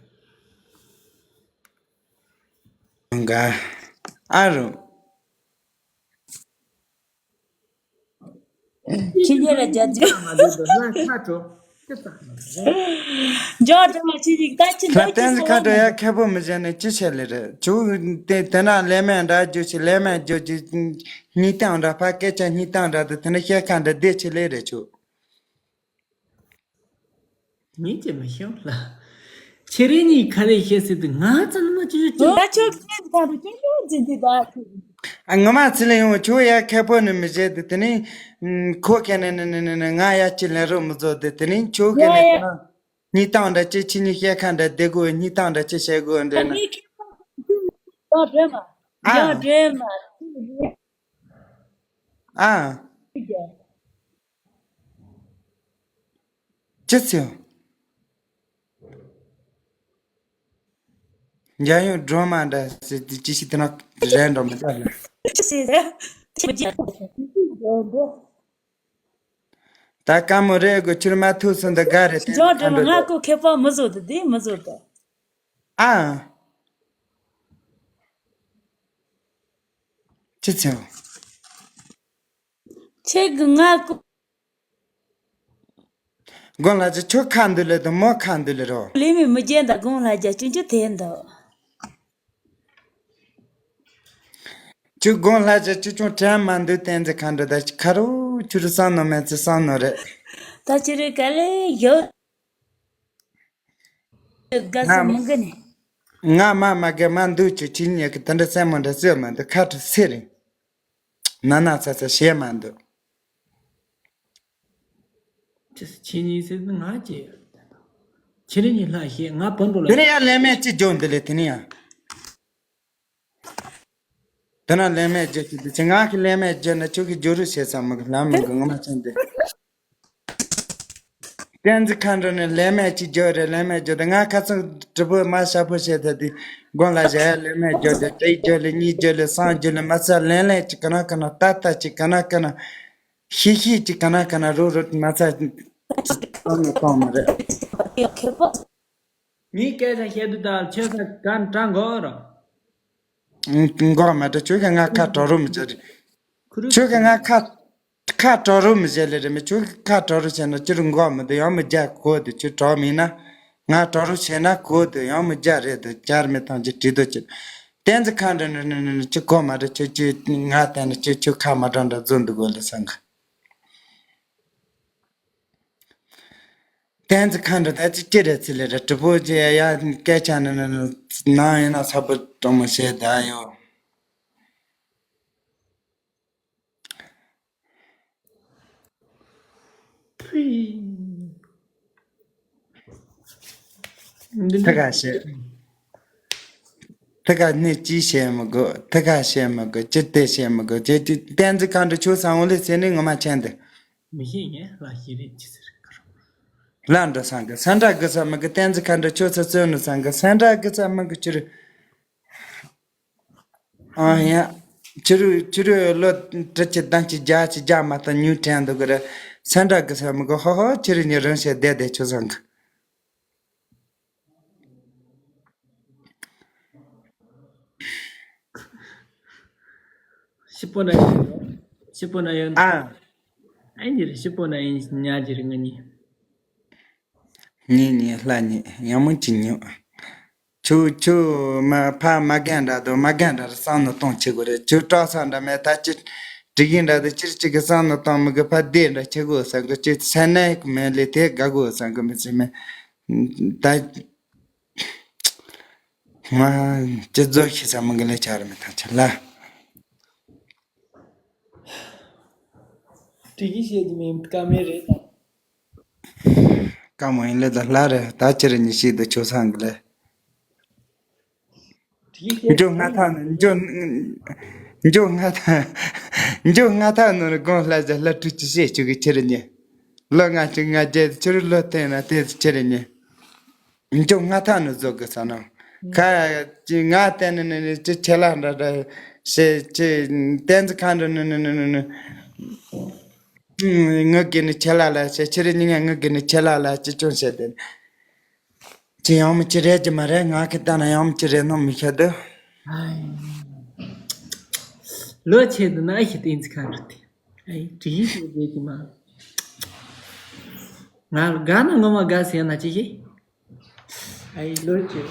འགའ། ཨ་རུ། ཁྱི་རྒྱལ་ལ་རྒྱ་རྫི། མ་འདུག་ལ་ཁ་འགྲོ། ཅི་ཙམ་མ་རེད། ཇོ་བོ་སྒྲོལ་མ་ཅི་ཞིག་ད་ཅི་ལྷ་ད་ཅི་བསྟན་འཛིན་ཁ་འགྲོ་ཡ་མཁས་པོ་མི་བྱེད་ནས་ཅི་བྱེད་ལེ་རེད། ཇུ་དེ་དེ་ན་ལས་མེད་འདྲ་རྒྱུ་ཞིག་ལས་མེད་རྒྱུ་ཞིག་སྙིང་གཏམ་འདྲ་ཕ་སྐད་ཆ་སྙིང་གཏམ་འདྲ་དུ་དེ་ན་བཤད་ཁ་འདྲ་བསྡད་ཆི་ལེ་རེད་ཇུ། ཉིད་ཀྱིས་མི་ཤེས་ལ། ཁྱེད་རེ་གཉིས་ཁ་ལས་བཤད་སྲིད་དུ་ང་ཙམ་མ་ཅི་ཅི་ཅི། ང་ཆོ་ཁྱེད་ཁ་རུ་ཅི་ཅི་ཅི་ཅི་ད། ཨ། ངོ་མ་ཚེ་ལས་ཡོང་ཁྱོད་ཡ་ཁེ་པོ་ནི་མི་བྱེད་དུ་དེ་ནི། ཁོ་ཁེ་ནི་ནི་ནི་ནི་ནི་ང་ཡ་ཅི་ལེན་རོགས་མི་བཟོ་དུ་དེ་ནི་ཁྱོད་ཁེ་ཡ་ནི་ཡ། ཁོ་ན། གཉིས་སྟངས་འདྲ་ཅི་ཁྱེད་གཉིས་བཤད་ཁ་འདྲ་བདེ་དགོས། གཉིས་སྟངས་འདྲ་ཅི་བཤད་དགོས་འདྲ་ན། ཡང་འདྲེ་མ། ཨ། ཡང་འདྲེ་མ། ཨ། ཅི་ཟེར། འཇམ་དབྱངས་སྒྲོལ་མ་འདྲ་ཟེར་དེ་ཅི་ཞིག་དེ་ན་རན་འགྲོ་མི་འདུག་ལ། ཅི་ཟེར། ཅི་མི་རྒྱག་ད་དཀའ་མོ་རེད་གོ། ཁྱོད་མ་ཐུག་སོང་ད་དགའ་རེད་དེ། འཇམ་དབྱངས་སྒྲོལ་མ་ང་ཁོ་ཁེ་པོ་མི་བཟོ་དེ་དེ་མི་བཟོ་དེ། ཨ། ཅི་ཚེ། ཁྱེད་ཀྱི་ང་ཀུ། དགོན་ལ་ཅི་ཁྱོད་ཁ་འདུལ་ལེ་དང་མོ་ཁ་འདུལ་ལེ་རོ། ལས་མི་མི་རྒྱན་དང་དགོན་ལ་རྒྱ་ཅུང་ཅུང་དེ་འདུག་ཁྱོད་དགོན་ལ་ཅི་ཅུང་ཅུང་དྲན་མ་འདུག་བསྟན་འཛིན་མཁའ་འགྲོ་ད་ཁ་རོ་ཁྱོད་རུ་བསམ་ནོ་མེད་ཚེ་བསམ་ནོ་རེད། ད་ཁྱོད་རུ་ག་ལེ་ཡོད། དགའ་ས་ང་མི་དགའ་ནས། ང་མ་མ་དགའ་མ་འདུག་ཅི་ཁྱེད་གཉིས་ཀྱི་དེ་འདྲ་སེམས་མ་འདྲ་སྲིད་མ་འདུག་ཁ་བྲི་སེ་རེད། ན་ན་ཚ་ཚ་བྱེད་མ་འདུག་ཁྱེད་གཉིས་ཟེར་ན་ང་ཅི་ཡོད། ཁྱེད་རང་གཉིས་ལྷ་ཤེས་ང་བུ་འགྲོ་ལ། དེ་ནས་ཡང་ལན་མེད་ཅི་འཇོག་འདི་ལས་དེ་ནས་ཡང་། དེ་ན་ལན་མེད་འཇོག་ཅི་འདི་ཅི་ང་གི་ལན་མེད་འཇོག་ན་ཁྱོད་ཀྱི་འཇོག་རུ་བྱེད་ས་མི་གི་ལམ་མི་གི་ངོ་མ་ཅན་འདི། བསྟན་འཛིན་མཁའ་འགྲོ་ནས་ལན་མེད་ཅི་འཇོག་རེད། ལན་མེད་འཇོག་དེ་ང་ཁ་ཚང་དྲི་བ་མ་ཞབས་པོ་བྱེད་ཐལ་དེ་དགོན་ལ་བཞག་ཡ་ལན་མེད་འཇོག་དེ་དྲི་འཇོག་ལེ་གཉིས་འཇོག་ལེ་གསུམ་འཇོག་ལེ་མ་ཚད་ལན་ལན་ཅི་ག་ན་ག་ན་ཏག་ཏག་ཅི་ག་ན་ག་ན། ཤི་ཤི་ཅིག་ག་ན་ག་ན་རུ་རུ་མ་ཚ། གཏོང་མི་གཏོང་མི་རེད། ངའི་སྐད་ཆ་བཤད་དུས་ད་ཁྱོད་ཀྱི་གན་དྲང་གོ་རོ། འགོག་མ་དྲ་ཁྱོད་ཀྱི་ང་ཁ་གྲོ་རུ་མི་བྱེད་རེད། ཁུ་རུ། ཁྱོད་ཀྱི་ང་ཁ་ཁ་གྲོ་རུ་མི་བྱེད་ལེ་རེད་མི་ཁྱོད་ཀྱི་ཁ་གྲོ་རུ་བྱས་ན་ཁྱོད་རུ་འགོག་མི་འདུག་ཡང་མི་རྒྱག་གོ་འདུག་ཁྱོད་གྲོ་མིན་ན། ང་གྲོ་རུ་བྱས་ན་གོ་འདུག་ཡང་མི་རྒྱག་རེད་འདུག་བཅར་མི་ཐང་ཅི་བྲིས་འདུག་ཅི། བསྟན་འཛིན་མཁའ་འགྲོ་ནི་ནི་ནི་ནི་ཅི་གོ་མ་དྲ་ཁྱོད་ཀྱི་ང་བསྟན་ན་ཁྱོད་ཁྱོད་ཁ་མ་གྲོ་འདྲ་བཟོ་འདུག་གོ་ལེ་སང་གི། བསྟན་འཛིན་མཁའ་འགྲོ་ད་ཅི་ཅི་རེད་ཚེ་ལེ་རེད་གྲི་པོ་ཅི་ཡ་ཡ་སྐད་ཆ་ནི་ནི་ནི་ནང་ཡིན་ན་ཚ་པོ་གྲོང་མོ་བྱས་ད་ཡོ། ཐི་ག་བྱས། ཐི་ག་ནི་ཅི་བྱས་མི་དགོས། ཐི་ག་བྱས་མི་དགོས་ཅི་དེ་བྱས་མི་དགོས་ཅི་ཅི་བསྟན་འཛིན་མཁའ་འགྲོ་ཁྱོད་སང་འོ་ལེ་ཚེ་ནི་ངོ་མ་ཆེན་འདི། མི་ཤེས་ངས་ལ་ཤེས་རེད་ཅི་ཟེར་ག་རོ། ལ་འགྲོ་སང་གི་སེ་འདྲ་དགོས་ས་མི་དགོས་བསྟན་འཛིན་མཁའ་འགྲོ་ཁྱོད་ཚོ་བཙོན་ནི་སང་གི་སེ་འདྲ་དགོས་ས་མི་དགོས་ཅི་རེད། ཨ་ཡ། ཕྱི་རུ་ཕྱི་རུ་ལོ་དྲུག་ཅུ་བདུན་ཅུ་བརྒྱད་ཅུ་བརྒྱ་མ་གཏོགས་ཉུང་དྲན་འདུག་གི་རེད། སེ་འདྲ་དགོས་ས་མི་དགོས་ཧོ་ཧོ་ཕྱི་རུ་ཉི་རང་བཤད་བསྡད་བསྡད་ཆོག་སང་གི། ཤི་པོ་ན་ཡོད། ཤི་པོ་ན་ཡོད། ཨ། ཨ་ནི་རེད་ཤི་པོ་ན་ཡིན་ཉག་ཅི་རེད་ང་གཉིས། གཉིས་གཉིས་ལྷ་གཉིས་ཡང་མོ་གཅིག་ཉོ། ཁྱོད་ཁྱོད་མ་ཕ་མ་རྒན་འདྲ་དང་མ་རྒན་འདྲ་རེད་བསམ་ནོ་གཏོང་བྱེད་དགོས་རེད། ཁྱོད་སྐྲག་ས་འདྲ་མེད་ད་ཅི་དྲི་གིན་འདྲ་དེ་ཅིར་ཅིག་གི་བསམ་ནོ་གཏོང་མི་དགོས་ཕ་བདེ་འདྲ་བྱེད་དགོས་བསམ་གི་ཅི་སེ་ནའི་མེད་ལས་དེ་དགའ་དགོས་བསམ་གི་མི་ཚེ་མེད་ད། ང་ཅི་རྫོགས་ཤེས་ས་མི་འགི་ལས་ཆགས་རེད་མི་ཐང་ཆ་ལ། དྲི་གི་བཤད་ཀྱི་མིན་ཀ་མེད་རེད་དམ། ཀ་མོ་ཡིན་ལེ་ད་ལྷ་རེད་ད་ཅི་རེད་ཉི་ཤེས་དུ་ཆོ་སང་གི་ལེ། དྲི་གི་བཤད་འཇོ་ང་ཐག་ནི་འཇོ། འཇོ་ང་ཐག་འཇོ་ང་ཐག་ནོར་དགོང་ལྷ་ཟེར་ལྷ་ཕྲུག་ཅི་བཤད་བཅུག་གི་ཁྱེར་ཉེ། ལོ་ང་གཅིག་ང་བརྒྱད་ཕྱི་རུ་ལོ་བསྟན་ན་དེ་ཁྱེར་ཉེ། འཇོ་ང་ཐག་ནི་བཟོ་དགོས་ས་ནོ། ཁ་ཅི་ང་བསྟན་ནི་ནི་ནི་ཅི་ཆེ་ལ་འདྲ་འདྲ་ཞེས་ཅི་བསྟན་འཛིན་མཁའ་འགྲོ་ནི་ནི་ནི་ནི་ནི། ངུ་གི་ནི་ཆེ་ལ་ལ་ཞེས་ཕྱི་རུ་ཉིན་ངུ་གི་ནི་ཆེ་ལ་ལ་ཅི་ཅུང་བཤད་དེ། ཅི་ཡང་མི་ཅི་རེད་ཀྱི་མ་རེད། ང་གི་ལྟ་ན་ཡང་མི་ཅི་རེད་ནོ་མི་ཤེས་དུ། ལོ་ཆེ་དུ་ན་ཤི་ཏིན་ཙི་ཁ་རུ་ཏི། ཨའི་དྲི་ཡིན་ཞེས་བྱེད་ཀྱི་མ། ང་དགའ་ན་ངོ་མ་དགའ་ཟེར་ན་ཅི་ཞིག་ཨའི་ལོ་ཆེ།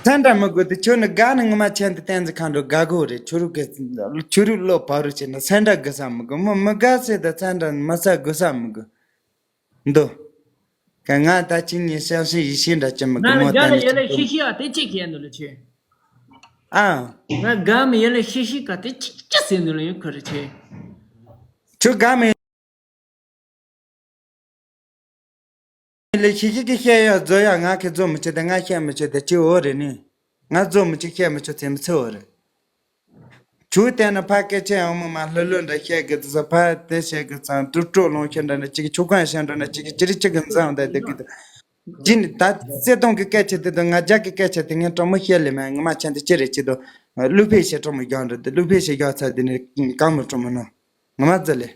སེ་འདྲ་མི་དགོས་དུ་ཁྱོད་ནི་དགའ་ནི་ངོ་མ་ཆེན་དུ་བསྟན་འཛིན་མཁའ་འགྲོ་དགའ་དགོས་རེད། ཁྱོད་རུ་གི་ཁྱོད་རུ་བློ་བག་རུ་བྱེད་ན་སེ་འདྲ་དགོས་ས་མི་དགོས། མི་མི་དགའ་ཟེར་ད་སེ་འདྲ་མ་ས་དགོས་ས་མི་དགོས། འདུག་ག་ང་ད་ཅི་ཉིན་བསམ་སེམས་ཡིད་ཤེས་འདྲ་ཅི་མི་གི་ང་ལ་མོ་ད་རྒན་ལ་ནི་ཡོད་ལ་ཤེས་ཤེས་ཨ་དེ་ཅི་ཁྱེད་འདུག་ལ་ཆེ། ཨ། ང་རྒན་མི་ཡོད་ལ་ཤེས་ཤེས་ག་དེ་ཅི་ཅི་ཟེར་འདུག་ལ་ཡོད་ཁུ་རེ་ཆེ། ཁྱོད་རྒན་མི་ལ་ཤེས་ཤེས་ཀྱི་བཤད་ཡ་བཟོ་ཡ་ང་གི་བཟོ་མི་བྱེད་དེ་ང་བཤད་མི་བྱེད་དེ་ཅི་འོ་རེད་ནི། ང་བཟོ་མི་བྱེད་བཤད་མི་བྱེད་ཚེ་མི་ཚེ་འོ་རེད། ཆུ་བལྟས་ན་ཕ་སྐད་ཆ་ཡང་མོ་མ་ལྷོད་ལྷོད་འདྲ་བཤད་གི་དུ་ས་ཕ་དེ་བཤད་གི་ཚང་དུ་སྤྲོ་ལོང་ཤེས་འདྲ་ན་གཅིག་ཆུ་ཁང་ཤེས་འདྲ་ན་གཅིག་ཅི་རི་གཅིག་གི་འཛང་འདྲ་དེ་གི་དུ། ཅི་ནི་ད་བརྩེ་དུང་གི་སྐད་ཆ་དེ་དང་ང་རྒྱ་གི་སྐད་ཆ་དེ་ངས་སྤྲང་མོ་བཤད་ལེ་མ་ངོ་མ་ཆེན་དུ་ཅི་རེད་ཅི་དུ། གླུ་ཕེ་ཤེས་སྤྲང་མོ་རྒྱག་འདྲ་དུ་གླུ་ཕེ་ཤེས་རྒྱག་ཚ་དེ་ནི་གང་མོ་སྤྲང་མོ་ནོ། ངོ་མ་བརྩེ་ལེ།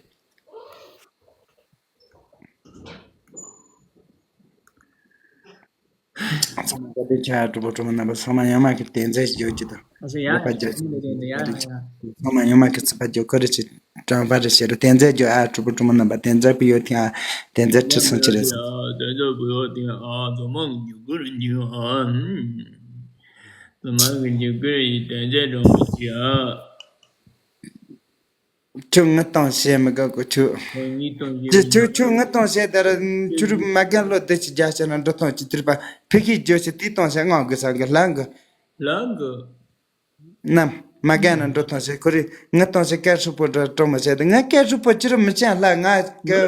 ཚང་མ་བཀའ་དྲིན་ཆེ་ཨ་གྲོགས་པོ་གྲོགས་མོ་རྣམ་པ་ཚང་མ་ཡང་མ་གི་བསྟན་འཛིན་རྒྱུ་ཅི་དང་ཨ་ཟེ་ཡ་ཡོད་པ་ཡ་རྒྱུ་ཅི་ཡ་ཡ་ཡ། ཚང་མ་ཡང་མ་གི་ཚིག་པ་རྒྱུ་ཁོ་རེ་ཆེ་དྲང་པ་རེ་ཤེས་རུ་བསྟན་འཛིན་རྒྱུ་ཨ་གྲོགས་པོ་གྲོགས་མོ་རྣམ་པ་བསྟན་འཛིན་པི་ཡོད་ཐེངས་ཨ་བསྟན་འཛིན་ཁྲི་སྲོང་ཆེ་རེད་ས། བསྟན་འཛིན་པི་ཡོད་ཐེངས་ཨ་ཚང་མ་གི་རྒྱུ་ཁོ་རེ་རྒྱུ་ཨ། ཚང་མ་གི་རྒྱུ་ཁོ་རེ་ཡི་བསྟན་འཛིན་གྲོགས་མོ་ཆེ་ཨ། ཁྱོད་ངི་སྟོང་བཤད་མི་དགའ་གོ་ཁྱོད། ཁྱོད་ངི་སྟོང་བཤད་ཁྱོད་ཁྱོད་ཁྱོད་ངི་སྟོང་བཤད་ད་ར་ཁྱོད་རུ་མ་རྒན་བློ་བདེ་ཆི་རྒྱ་ཆེ་ན་འགྲོ་སྟོང་ཅི་དུར་པ་ཕི་ཁི་རྒྱོ་ཆི་དེ་སྟོང་བཤད་ངང་གི་ས་གི་ལ་གི། ལ་གི། ནམ་མ་རྒན་ན་འགྲོ་སྟོང་བཤད་ཁོ་རི་ངི་སྟོང་བཤད་སྐད་ཧྲུལ་པོ་འདྲ་སྤྲོ་མ་བཤད་དེ་ངི་སྐད་ཧྲུལ་པོ་ཅི་རུ་མི་ཆེན་ལ་ང་གི་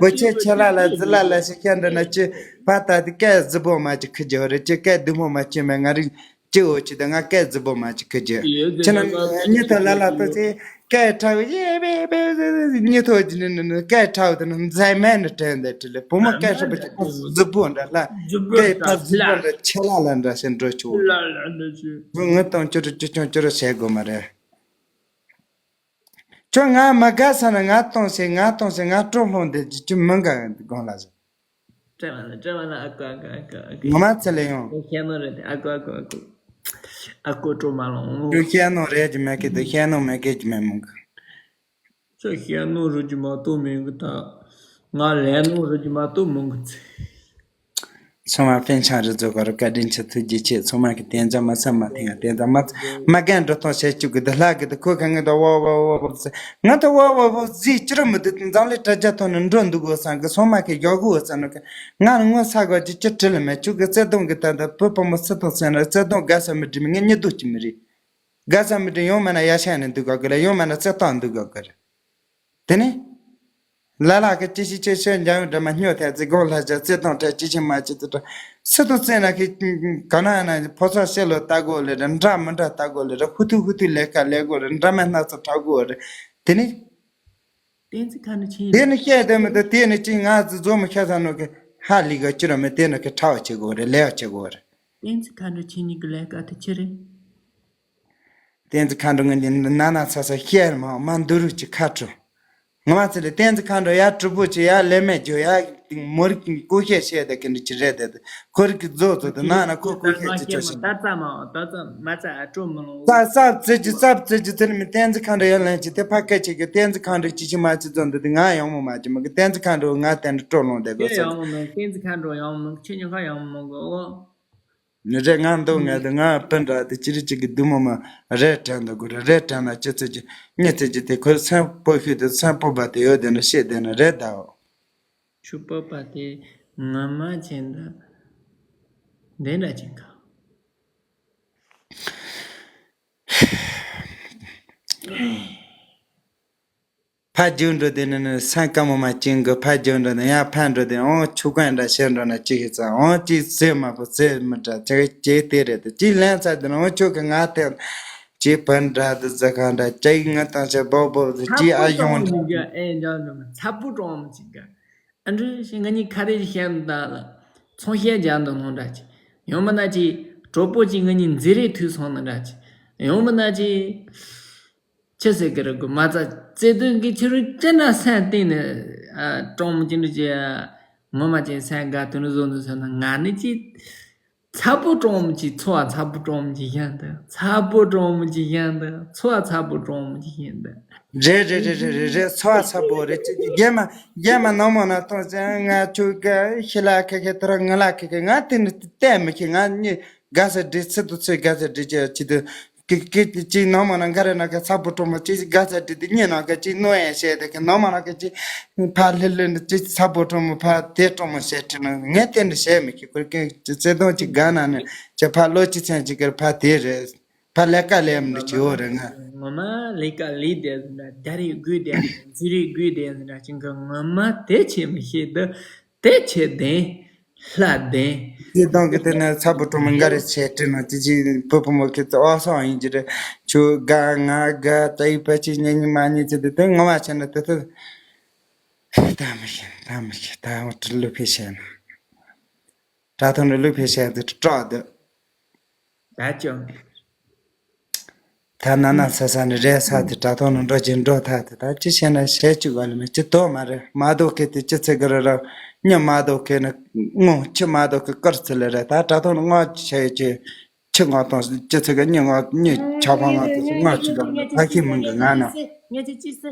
བུ་ཆེ་ཆེ་ལ་ལ་ཛི་ལ་ལ་ཞིག་ཁྱེད་འདྲ་ན་ཅི་ཕ་ད་དེ་སྐད་ཟི་པོ་མ་ཅི་ཁི་རྒྱོ་རེ་ཅི་སྐད་སྡུག་མོ་མ་ཅི་མེད་ང་རི། ཅི་འོ་ཅི་ད་ང་སྐད་རྫི་པོ་མ་ཅི་ཁི་རྒྱུ། ཡོད་ཅི་ན་ཡོད་ཡོད་ཉི་ཐོ་ལ་ལ་ཏོ་ཅི་སྐད་ཁྲ་བོ་ཡེ་བེ་བེ་ཉི་ཐོ་ཅི་ནི་ནི་ནི་སྐད་ཁྲ་བོ་དེ་ནི་མཛའ་མེད་ནི་དྲན་དེ་ཁྲི་ལེ་བུ་མོ་སྐད་ཁྲ་བོ་ཅི་ཁོ་རྫི་པོ་འདྲ་ལ་སྐད་ཕ་རྫི་པོ་འདྲ་ཆེ་ལ་ལ་འདྲ་ཞིག་འགྲོ་ཆོག་ལ་ལ་འདྲ་ཆུ། བུ་ངི་སྟོང་ཅི་རུ་ཅི་ཆུང་ཅི་རུ་བྱེད་དགོས་མ་རེད། ཁྱོད་ང་མ་དགའ་ས་ན་ང་སྟོང་ཞེས་ང་སྟོང་ཞེས་ང་སྤྲོ་ལྷུང་དེ་ཅི་ཅི་མི་འགའ་དགོངས་ལ་ཟེར། སྤྲད་པ་ན་སྤྲད་པ་ན་ཨ་ཁུ་ཨ་ཁུ་ཨ་ཁུ་ཨ་ཁུ། ངོ་མ་ཚེ་ལས་ཡོང་། ཁྱེད་ཤེས་ནོ་རེད་དེ་ཨ་ཁུ་ཨ་ཁུ་ཨ་ཁུ། ཨ་ཁུ་སྤྲོ་མ་ལོང་། ཁྱོད་ཤེས་ནོ་རེད་ཀྱི་མེད་ཀྱི་དེ་ཤེས་ནོ་མེད་ཀྱི་ཀྱི་མེད་མོང་གི། ཁྱོད་ཤེས་ནོ་རུ་ཀྱི་མ་གཏོགས་མེད་གི་ད། ང་ལས་ནོ་རུ་ཀྱི་མ་གཏོགས་མོང་གི་ཚེ། ཚང་མ་པན་ཆང་རི་རྫོགས་ག་རུ་བཀའ་དྲིན་ཆེ་ཐུགས་རྗེ་ཆེ། ཚང་མ་གི་བསྟན་འཛིན་མ་ཚང་མ་ཐེངས་བསྟན་འཛིན་མ་མ་རྒན་འགྲོ་སྟངས་བྱེད་བཅུག་གི་འདི་ལྷ་གི་འདི་ཁོ་ག་ངི་ད་བ་བ་བ་བ་ཟེར་ང་ད་བ་བ་བ་ཟིག་ཅི་ར་མི་འདུག་འཛམ་གླིང་དྲ་རྒྱ་ཐོག་ནས་འགྲོ་འདུག་གོ་སང་གི་ཚང་མ་གི་ཡག་གོ་ས་ནོ་གི་ང་ལ་ངོ་ས་གོ་ཅི་ཅི་བྲི་ལ་མེད་བཅུག་གི་བརྩེ་དུང་གི་ད་ད་བུ་བུ་མོ་སི་ཐོག་སེང་ལ་བརྩེ་དུང་དགའ་ས་མི་འགྲིག་མི་ངས་གཉིད་འདུག་ཅི་མི་རེད། དགའ་ས་མི་འགྲིག་ཡོང་མ་ན་ཡ་ཤ་ནས་འདུག་ག་གི་ལ་ཡོང་མ་ན་བརྩེ་དུང་འདུག་ག་གི་རེད། དེ་ནས། ལ་ལ་གི་ཅི་ཞིག་ཅི་ཤོད་འཇམ་ཡོད་འདྲ་མ་སྨྱོ་ཐལ་ཙི་དགོང་ལ་བྱ་ཙི་དང་བྲལ་ཅི་ཞིག་མ་ཅི་ཙི་དྲ། སི་ཏུ་ཙི་ན་གི་ག་ན་ན་ཕོ་ཚོ་ཤེ་ལོ་ལྟ་དགོ་ལེ་ར་འདྲ་མི་འདྲ་ལྟ་དགོ་ལེ་ར་ཧུ་ཐུ་ཧུ་ཐུ་ལས་ཀ་ལས་དགོ་རེ་འདྲ་མ་སྣ་ཚོགས་དྲ་དགོ་རེ། དེ་ནི། བསྟན་འཛིན་མཁའ་འགྲོ་ཆེན་དེ་ནི་བཤད་དེ་མི་དེ་དེ་ནི་ཅི་ང་ཙི་ཛོ་མི་ཤ་ས་ནོ་གི་ཧ་ལི་ག་ཅི་ར་མི་དེ་ནི་གི་ཁྲ་བ་ཆེ་དགོ་རེ་ལས་བ་ཆེ་དགོ་རེ། བསྟན་འཛིན་མཁའ་འགྲོ་ཆེན་གཉིས་ཀྱི་ལས་ཀ་དེ་ཆི་རེད། བསྟན་འཛིན་མཁའ་འགྲོ་ངན་འདི་ན་ན་ཚ་ཚ་བཤད་མ་མ་འདུ་རུ་ཅི་ཁ་དྲོ། ངོ་མ་ཚེ་རེ་བསྟན་འཛིན་མཁའ་འགྲོ་ཡ་གྲུ་པོ་ཆེ་ཡ་ལས་མེད་རྒྱུ་ཡ་མོ་རིགས་ཀྱི་ཀུ་ཤེ་བཤད་དེ་གི་འདི་ཅི་རེད་དེ་ཁོ་རིགས་ཀྱི་རྫོགས་རྫོགས་དེ་ན་ན་ཁོ་ཀུ་ཤེ་ཅི་ཆོ་ཤི། ད་ཙམ་མ་ད་ཙམ་མ་ཙ་ཨ་སྤྲོ་མི་ལོང་། ས་ས་བཙེ་ཅི་ས་བཙེ་ཅི་ཚེ་རིང་མི་བསྟན་འཛིན་མཁའ་འགྲོ་ཡ་ལན་ཅི་དེ་ཕ་སྐད་ཆེ་གི་བསྟན་འཛིན་མཁའ་འགྲོ་ཅི་ཆི་མ་ཅི་རྫོགས་འདི་དེ་ང་ཡང་མོ་མ་ཅི་མ་གི་བསྟན་འཛིན་མཁའ་འགྲོ་ང་བསྟན་འགྲོ་སྤྲོ་ལོང་དེ་གོ་ས་ཡང་མོ་མི་བསྟན་འཛིན་མཁའ་འགྲོ་ཡང་མོ་ཁྱེད་ཉོ་ཁ་ཡང་མོ་གི་ཨོ། ནི་རེད་ང་འདུག་ང་འདུག་ང་སྤུན་ར་དེ་ཅི་རི་ཅི་གི་བདུད་མོ་མ་རེད་དྲན་འདུག་གོ་རེད་དྲན་ན་ཅི་ཚེ་ཅི་ཉི་ཚེ་ཅི་དེ་ཁོའི་སེམས་པོ་ཤུལ་དུ་སེམས་པོ་བ་དེ་ཡོད་དེ་ན་ཤེས་དེ་ན་རེད་དའོ། ཆུ་པ་པ་དེ་ང་མ་ཆེན་ད་འདི་འདྲ་ཅིག་ག་ཕ་རྒྱུད་འགྲོ་དེ་ནི་ནི་སེམས་དཀའ་མོ་མ་བྱིན་གི་ཕ་རྒྱུད་འགྲོ་དེ་ཡང་ཕ་འགྲོ་དེ་ཨོ་ཆུ་ཀན་འདྲ་ཤེར་འགྲོ་ན་ཅི་ཤེས་ཙང་ཨོ་ཅི་ཟེར་མ་པོ་ཟེར་མི་འདྲ་ཅི་ཅི་དེ་རེད་དེ་ཅི་ལན་ཚ་དེ་ན་ཨོ་ཆུ་གི་ང་དེ་ཅི་བན་འདྲ་དེ་ཟ་ག་འདྲ་ཅི་ང་དང་ཆེ་བོ་བོ་དེ་ཅི་ཨ་ཡོང་འདྲ་ཨེ་འཇམ་འཇམ་ཚ་པོ་གྲོང་མི་ཅིག་ག་ཨ་འདྲ་ཞིག་ང་གཉིས་ཁ་རེ་ཞིག་བཤད་འདུག་ད་ལ་ཚོང་བཤད་རྒྱག་འདུག་ནོ་འདྲ་ཅིག་ཡོང་མ་ན་ཅི་གྲོགས་པོ་ཅིག་ང་གཉིས་མཛེ་རེ་ཐུག་སོང་ནོ་འདྲ་ཅིག་ཡོང་མ་ན་ཅི། ཅི་ཟེར་གི་རེད་གོ་མ་རྩ་བརྩེ་དུང་གི་ཕྱི་རོལ་ཅི་འདྲ་སེམས་གཏིང་ནས་ཨ་སྤྲང་མོ་ཅི་འདྲ་ཅི་ངོ་མ་ཅན་སེམས་དགའ་དོན་བཟོ་འདུག་ཟེར་ན་ང་ནི་ཅི་ཚ་པོ་སྤྲང་མོ་ཅི་ཚོ་བ་ཚ་པོ་སྤྲང་མོ་ཅི་བཞིན་དུ་ཚ་པོ་སྤྲང་མོ་ཅི་བཞིན་དུ་ཚོ་བ་ཚ་པོ་སྤྲང་མོ་ཅི་བཞིན་དུ། རེད་རེད་རེད་རེད་རེད་རེད་ཚོ་བ་ཚ་པོ་རེད་ཅི་རྒྱ་མ་རྒྱ་མ་ནང་མོ་ན་ཐོང་ཅན་ང་ཆུ་ག་ཤི་ལ་ཁ་ཁ་ཐ་ར་ང་ལ་ཁ་ཁ་ང་དེ་ནི་བལྟས་མི་ཤེས་ང་ནི་དགའ་ས་འདྲི་ཚིག་ཏུ་ཚོད་དགའ་ས་འདྲི་ཅི་ཅི་དུ། ཀི་ཀི་ཀི་ཅིག་ནང་མ་ན་ག་རེ་ན་ག་ཚ་པོ་གྲོ་མོ་ཅིག་ག་ཚ་དྲི་དེ་གཉིད་ན་ག་ཅིག་ནོ་ཡང་བཤད་དེ་གི་ནང་མ་ན་ག་ཅིག་ཕ་ལྷི་ལྷི་ནི་ཅིག་ཚ་པོ་གྲོ་མོ་ཕ་དེ་གྲོ་མོ་བཤད་དྲི་ན་ངས་དེ་འདྲ་བཤད་མི་ཤེས་ཁུར་ཀི་བརྩེ་དུང་ཅིག་ག་ན་ནི་ཅི་ཕ་ལོ་ཅི་ཚན་ཅིག་གི་ཕ་དེ་རེད། ཕ་ལས་ཀ་ལས་མི་ཅི་ཡོད་རེད་ང་། ངོ་མ་ལས་ཀ་ལས་དེ་ཟིན་ད་ད་རེས་དགོས་དེ་ཟི་རེས་དགོས་དེ་ཟིན་ད་ཅིང་གི་ངོ་མ་དེ་བྱེད་མི་ཤེས་དུ་དེ་བྱེད་དེ་ལྷ་དེ། དེ་དང་གི་དེ་ནས་ཚ་པོ་གྲོ་མོ་འགའ་རེ་བྱས་དྲི་ན་ཅི་ཅི་བུ་བུ་མོ་ཁྱེད་ཚོ་ཨོ་སང་ཡིན་གྱི་རེད། ཁྱོད་དགའ་ང་དགའ་ད་ཡི་པ་ཅི་ཉན་ཉི་མ་ཉི་ཅི་དེ་དེ་ངོ་མ་བྱས་ན་དེ་དེ་ད་མི་ཤེས་ད་མི་ཤེས་ད་འོ་དྲི་ལུ་ཕི་བྱས་ན། དྲ་ཐོག་ནས་ལུག་ཕེ་བཤད་དེ་སྐྲག་འདུག་ད་ཅོ། ད་ན་ན་ས་ས་ནས་རེད་ས་དེ་དྲ་ཐོག་ནས་འགྲོ་གྱིན་འགྲོ་ཐག་དེ་ད་ཅི་བྱས་ན་བྱས་ཅི་དགོས་ལ་མེད་ཅི་དོ་མ་རེད། མ་དོ་ཁེ་དེ་ཅི་ཚེ་གི་རེད་ར་ཉི་མ་དོ་ཁེ་ནི་ངོ་ཆི་མ་དོ་ཁེ་དཀར་ཚི་ལེ་རེད། ད་དྲ་ཐོག་ནས་ངོ་ཆི་ཡོད་ཅི་ཆི་ངོ་དང་ཅི་ཚེ་གི་ཉི་ངོ་ཉི་ཆ་ཕང་ང་དེ་ངོ་ཆི་དོ་ད་ཁེ་མིན་གི་ང་ན།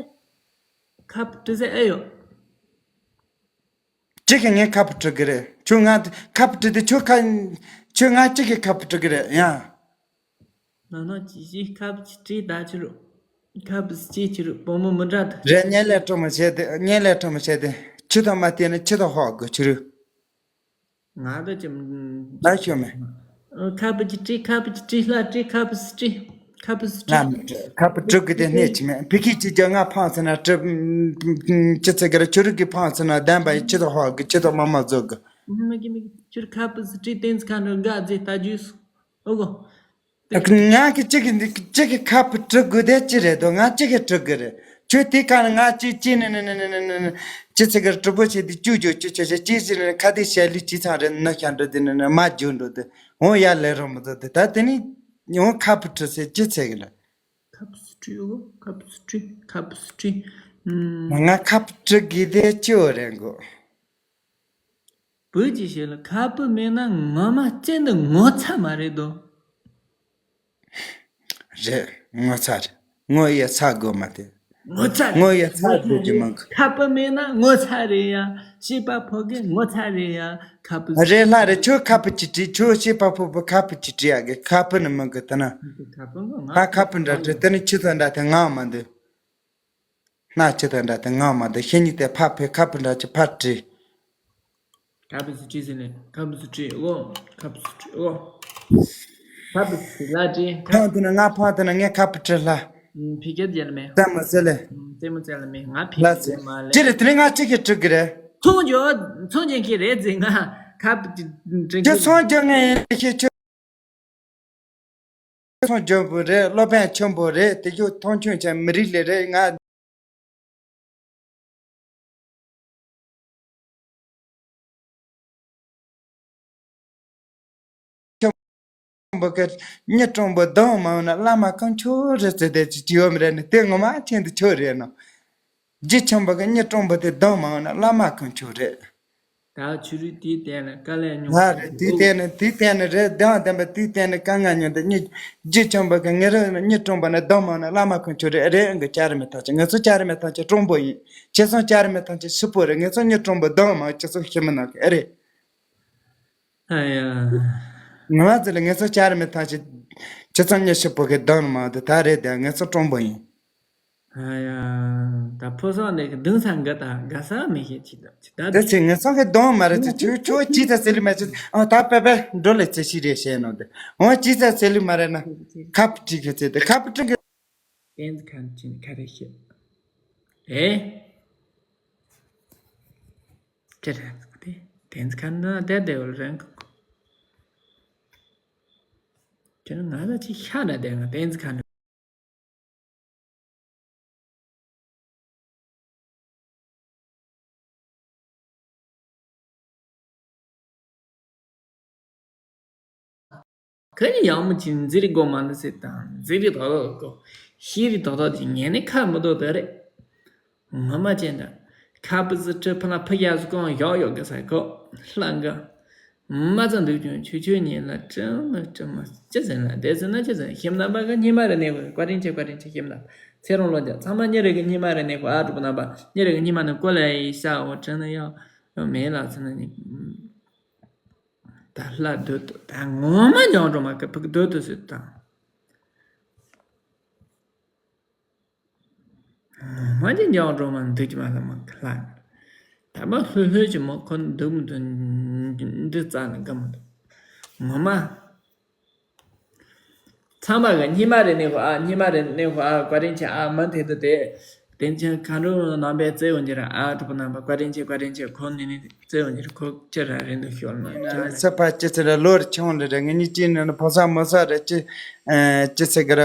ཁ་བྲི་ཟེར་ཨེ་ཡོད། གཅིག་གིས་ངའི་ཁ་བུ་བྲི་གི་རེད། ཁྱོད་ང་ཁ་བུ་བྲི་དེ་ཁྱོད་ཁ་ཁྱོད་ང་གཅིག་གིས་ཁ་བུ་བྲི་གི་རེད་ཡ། ནང་ནང་ཅི་ཞིག་ཁ་བུ་ཅི་བྲིས་ད་ཕྱི་རུ། ཁ་བུ་ཅི་ཕྱི་རུ་བུ་མོ་མི་འདྲ་ད། རེད། ངས་ལས་སྤྲོ་མོ་བྱས་ཏེ་ངས་ལས་སྤྲོ་མོ་བྱས་ཏེ་ཁྱི་དང་མ་བལྟས་ན་ཁྱི་དང་ཧོག་དགོས་ཕྱི་རུ། ང་ད་ཅི། ད་ཤོད་མེད། ཁ་བུ་ཅི་བྲིས་ཁ་བུ་ཅི་བྲིས་ལྷ་བྲིས་ཁ་བུ་སི་བྲིས། ཁ་བུ་སི་ཁྲི། ལམ་ཁ་བུ་དྲུག་གི་དེ་གནས་ཀྱི་མེད། ཕི་ཁི་ཅི་རྒྱ་ང་ཕང་ཚེ་ན་གྲི་ཅི་ཚེ་གི་ར་ཆུ་རིག་གི་ཕང་ཚེ་ན་ལྡན་པ་ཡི་ཁྱི་དང་ཧོག་གི་ཁྱི་དང་མ་མ་ཟོ་གི། མི་གི་མི་གི་ཁྱོད་ཁ་བུ་སི་ཁྲི་ཏེན་ཙི་ཁ་འགྲོ་དགའ་རྫི་ལྟ་རྒྱུས་སུ། ཨོ་གོ། ང་གི་གཅིག་གི་གཅིག་གི་ཁ་བུ་དྲུག་དགོས་དེ་ཅི་རེད་དོ། ང་གཅིག་གི་དྲུག་གི་རེད། ཁྱོད་དེ་ག་ན་ང་གཅིག་ཅི་ནི་ནི་ནི་ཅི་ཚེ་གི་ར་གྲུ་པོ་ཆེ་དེ་ཅུ་ཅུ་ཅུ་ཅུ་ཅི་ཅི་ནི་ནི་ཁ་དེ་ཤ་ལི་ཅི་ཚང་རེད་ནི་ཤ་འགྲོ་དེ་ནི་ནི་མ་རྒྱུ་འགྲོ་དེ། འོང་ཡར་ལས་རོགས་མི་བཟོ་དེ་ད་དེ་ནི་ཡང་ཁ་བུ་ཁྲི་ཟེར་ཅི་ཚེ་གི་ལ། ཁ་བུ་སུ་ཁྲི་ཨོ་ཁ་བུ་སུ་ཁྲི་ཁ་བུ་སུ་ཁྲི། ང་ཁ་བུ་ཁྲི་གི་དེ་ཅི་འོ་རེད་གོ། བུ་ཅི་ཞེས་ལ་ཁ་བུ་མེད་ན་ངོ་མ་ཅན་དུ་ངོ་ཚ་མ་རེད་དོ། རེད། ངོ་ཚ་རེད། ངོ་ཡ་ཚ་དགོས་མ་དེ། ངོ་ཚ་རེད། ངོ་ཡ་ཚ་དགོས་ཀྱི་མང་གི། ཁ་བུ་མེད་ན་ངོ་ཚ་རེད་ཡ། ཤེས་པ་ཕོ་གི་ངོ་ཚ་རེད་ཡ། ཁ་བུ། རེད་ལྷ་རེད། ཁྱོད་ཁ་བུ་ཅི་བྲིས། ཁྱོད་ཤེས་པ་ཕོ་བུ་ཁ་བུ་ཅི་བྲིས་ཡ་གི་ཁ་བུ་ནི་མང་གི་ད་ན། ཁ་བུ་ངོ་ང་། ཁ་ཁ་བུ་འདྲ་བྲིས་དེ་ནི་ཁྱི་ཚོ་འདྲ་དེ་ངང་མ་འདུག་སྣ་ཁྱི་དང་འདྲ་དེ་ངང་མ་འདུག་ཤེས་ཉིད་དེ་ཕ་ཕའི་ཁ་བུ་འདྲ་ཅི་ཕ་བྲིས། ཁ་བུ་སུ་བྲིས་ཟེར་ནས་ཁ་བུ་སུ་བྲིས་ཨོ། ཁ་བུ་སུ་བྲིས་ཨོ། ཁ་བུ་སུ་བྲིས་ལ་བྲིས། ཕང་དུ་ན་ང་ཕང་དུ་ན་ངས་ཁ་བུ་བྲིས་ལ། ཕི་ཁེ་རྒྱལ་མེ། རྩེད་མོ་རྩེ་ལེ། རྩེད་མོ་རྩེ་ལ་མེ་ང་ཕི་ལ་ཁེ་རྒྱལ་མ་ལེ། ཅི་རེད་དེ་ནི་ང་གཅིག་གིས་བྲིས་གི་རེད། ཚོང་རྒྱོ། ཚོང་རྒྱན་གི་རེད་ཟེར་ང་ཁ་བུ་བྲིས་གི། ཚོང་རྒྱོ་ངས་ཡིན་ཁྱེད་ཁྱོད། སོང་ལྗོན་པོ་རེད། སློབ་དཔོན་ཆེན་པོ་རེད། དེ་ཁྱོད་མཐོང་ཆུང་ཆེན་མི་རིགས་ལས་རེད་ང་། ཆེན་པོ་གི་མྱི་སྤྲང་པོ་གདོང་མང་ན་བླ་མ་དཀོན་མཆོག་རེད་ཟེར་དེ་ཅི་ཡོད་མི་རེད་ནི་དེ་ངོ་མ་ཁྱེད་འདི་ཁྱོད་རེད་ནོ། རྗེ་ཆེན་པོ་གི་མྱི་སྤྲང་པོ་དེ་གདོང་མང་ན་བླ་མ་དཀོན་མཆོག་རེད། ད་ཆུ་རུད་དེའི་སྟེང་ལ་དཀའ་ལས་མྱོང་ང་རེད། དེའི་སྟེང་ནས་དེའི་སྟེང་ནས་རེད། གདོང་ལྡན་པ་དེའི་སྟེང་ནས་དཀའ་ངལ་མྱོང་དེ་གཉིས་རྗེ་ཆུང་པ་གི་ངེད་རང་མྱི་སྤྲང་པོ་ནས་གདོང་མང་ན་བླ་མ་དཀོན་མཆོག་རེད། རེད་ཨང་གི་ཅ་རི་མེ་ཐང་ཆེ་ང་ཚོ་ཅ་རི་མེ་ཐང་ཆེ་སྤྲང་པོ་ཡིན། ཁྱེད་ཚོ་ཅ་རི་མེ་ཐང་ཆེ་ཤི་པོ་རེད། ངེད་ཚོ་མྱི་སྤྲང་པོ་གདོང་མང་ཁྱེད་ཚོ་ཤི་མི་ནང་གི་ཨེ་རེད། ཨ་ཡ། ང་ཚོ་ལ་ངེད་ཚོ་ཅ་རི་མེ་ཐང་ཆེ་ཁྱེད་ཚོ་མྱི་ཤི་པོ་གི་གདོང་མང་དེ་ད་རེད་དེ་ངེད་ཚོ་སྤྲང་པོ་ཡིན། ཨ་ཡ། ད་ཕོ་སོང་ནས་གདུང་ས་འགའ་ད་དགའ་ས་མི་ཤེས་ཅི་ད་ཅི་ད། ད་ཚེ་ངེད་ཚང་གི་གདོང་མ་རེད་ཚེ་ཁྱོད་ཁྱོད་ཅི་ད་ཚེ་ལི་མ་ཚེ་ཨ་ད་པེ་པེ་འགྲོ་ལེ་ཚེ་ཤི་རེ་བཤད་ནོ་དེ་འོ་ཅི་ད་ཚེ་ལི་མ་རེད་ན་ཁབ་ཅིག་གི་ཚེ་དེ་ཁབ་ཀྲིག་གི། ཏེན་ཁན་ཅིན་ཁ་རེ་ཤེས། ཨེ། ཅི་རེད་ཚེ་དེ་ཏེན་ཁན་ན་དེ་དེ་བོ་རེད། ཅི་ན་ང་ལ་ཅི་ཤ་ན་དེ་ང་ཏེན་ཁན། ཁ་ཉིན་ཡག་མོ་ཅིག་འཛིར་དགོས་མ་འདུག་ཟེར་དང་འཛིར་རི་དོག་དོག་གོ་ཤི་རི་དོག་དོག་ཅིག་ཉན་ནས་ཁ་མི་དོག་དོ་རེད། ངོ་མ་ཅན་དང་ཁ་བུ་ཟི་ཁྲི་ཕ་ལ་ཕུ་ཡ་སུ་གང་ཡོག་ཡོག་གི་ས་གོ་ལྷ་འགའ། མ་ཚང་འདུག་ཀྱང་ཆུ་ཆུ་ཉིན་ལ་ཀྲི་མ་ཀྲི་མ་ཅི་ཟེར་ན་དེ་ཟེར་ན་ཅི་ཟེར་ན་ཁྱིམ་ནང་པ་གི་ཉི་མ་རེ་གནས་དགོས་བཀའ་དྲིན་ཆེ་བཀའ་དྲིན་ཆེ་ཁྱིམ་ནང་ཚེ་རིང་ལོ་བརྒྱ་ཚང་མ་ཉི་རེ་གི་ཉི་མ་རེ་གནས་དགོས་ཨ་གྲུབ་ནང་པ་ཉི་རེ་གི་ཉི་མ་ནི་ཀོ་ལ་ཡི་ཤ་འོ་ཀྲི་ན་ཡོ་མེ་ལ་ཚི་ན་ཉི་ད་ལྷ་སྡོད་དུ་ད་ངོ་མ་འཇོང་འགྲོ་མ་གི་ཕུག་སྡོད་དུ་སུ་དང་། མ་གཅིག་འཇོག་འགྲོ་མ་འདུག་ཅི་མ་ལ་མ་ལྷ། ད་མ་ལྷོད་ལྷོད་ཅི་མ་ཁོ་འདུག་མི་འདུག་འདི་རྩ་ནས་དགའ་མི་འདུག་ངོ་མ། ཚང་མ་གི་སྙེ་མ་རེ་ནས་ཧོ་ཨ། སྙེ་མ་རེ་ནས་ཧོ་ཨ། བཀའ་དྲིན་ཆེ་ཨ། མ་དེ་དུ་དེ། དེ་ཆེན་མཁའ་འགྲོ་རྣམ་པས་བརྩེ་བ་འགྱུར་ཨ། གྲུབ་པ་རྣམ་པ་བཀའ་དྲིན་ཆེ། བཀའ་དྲིན་ཆེ། ཁོང་ནི་ནི་བརྩེ་བ་འགྱུར། ཁོ་ཅི་ར་རེད་འདུག་ཤོར་ན་ཅི་ར། ས་ཕ་ཅི་ཚེ་ར་ལོར་ཆུང་རེ་རེ། ངེད་གཉིས་ཅི་ནི་ཕོ་ས་མོ་ས་རེ་ཅི། ཅི་ཚེ་གི་ར་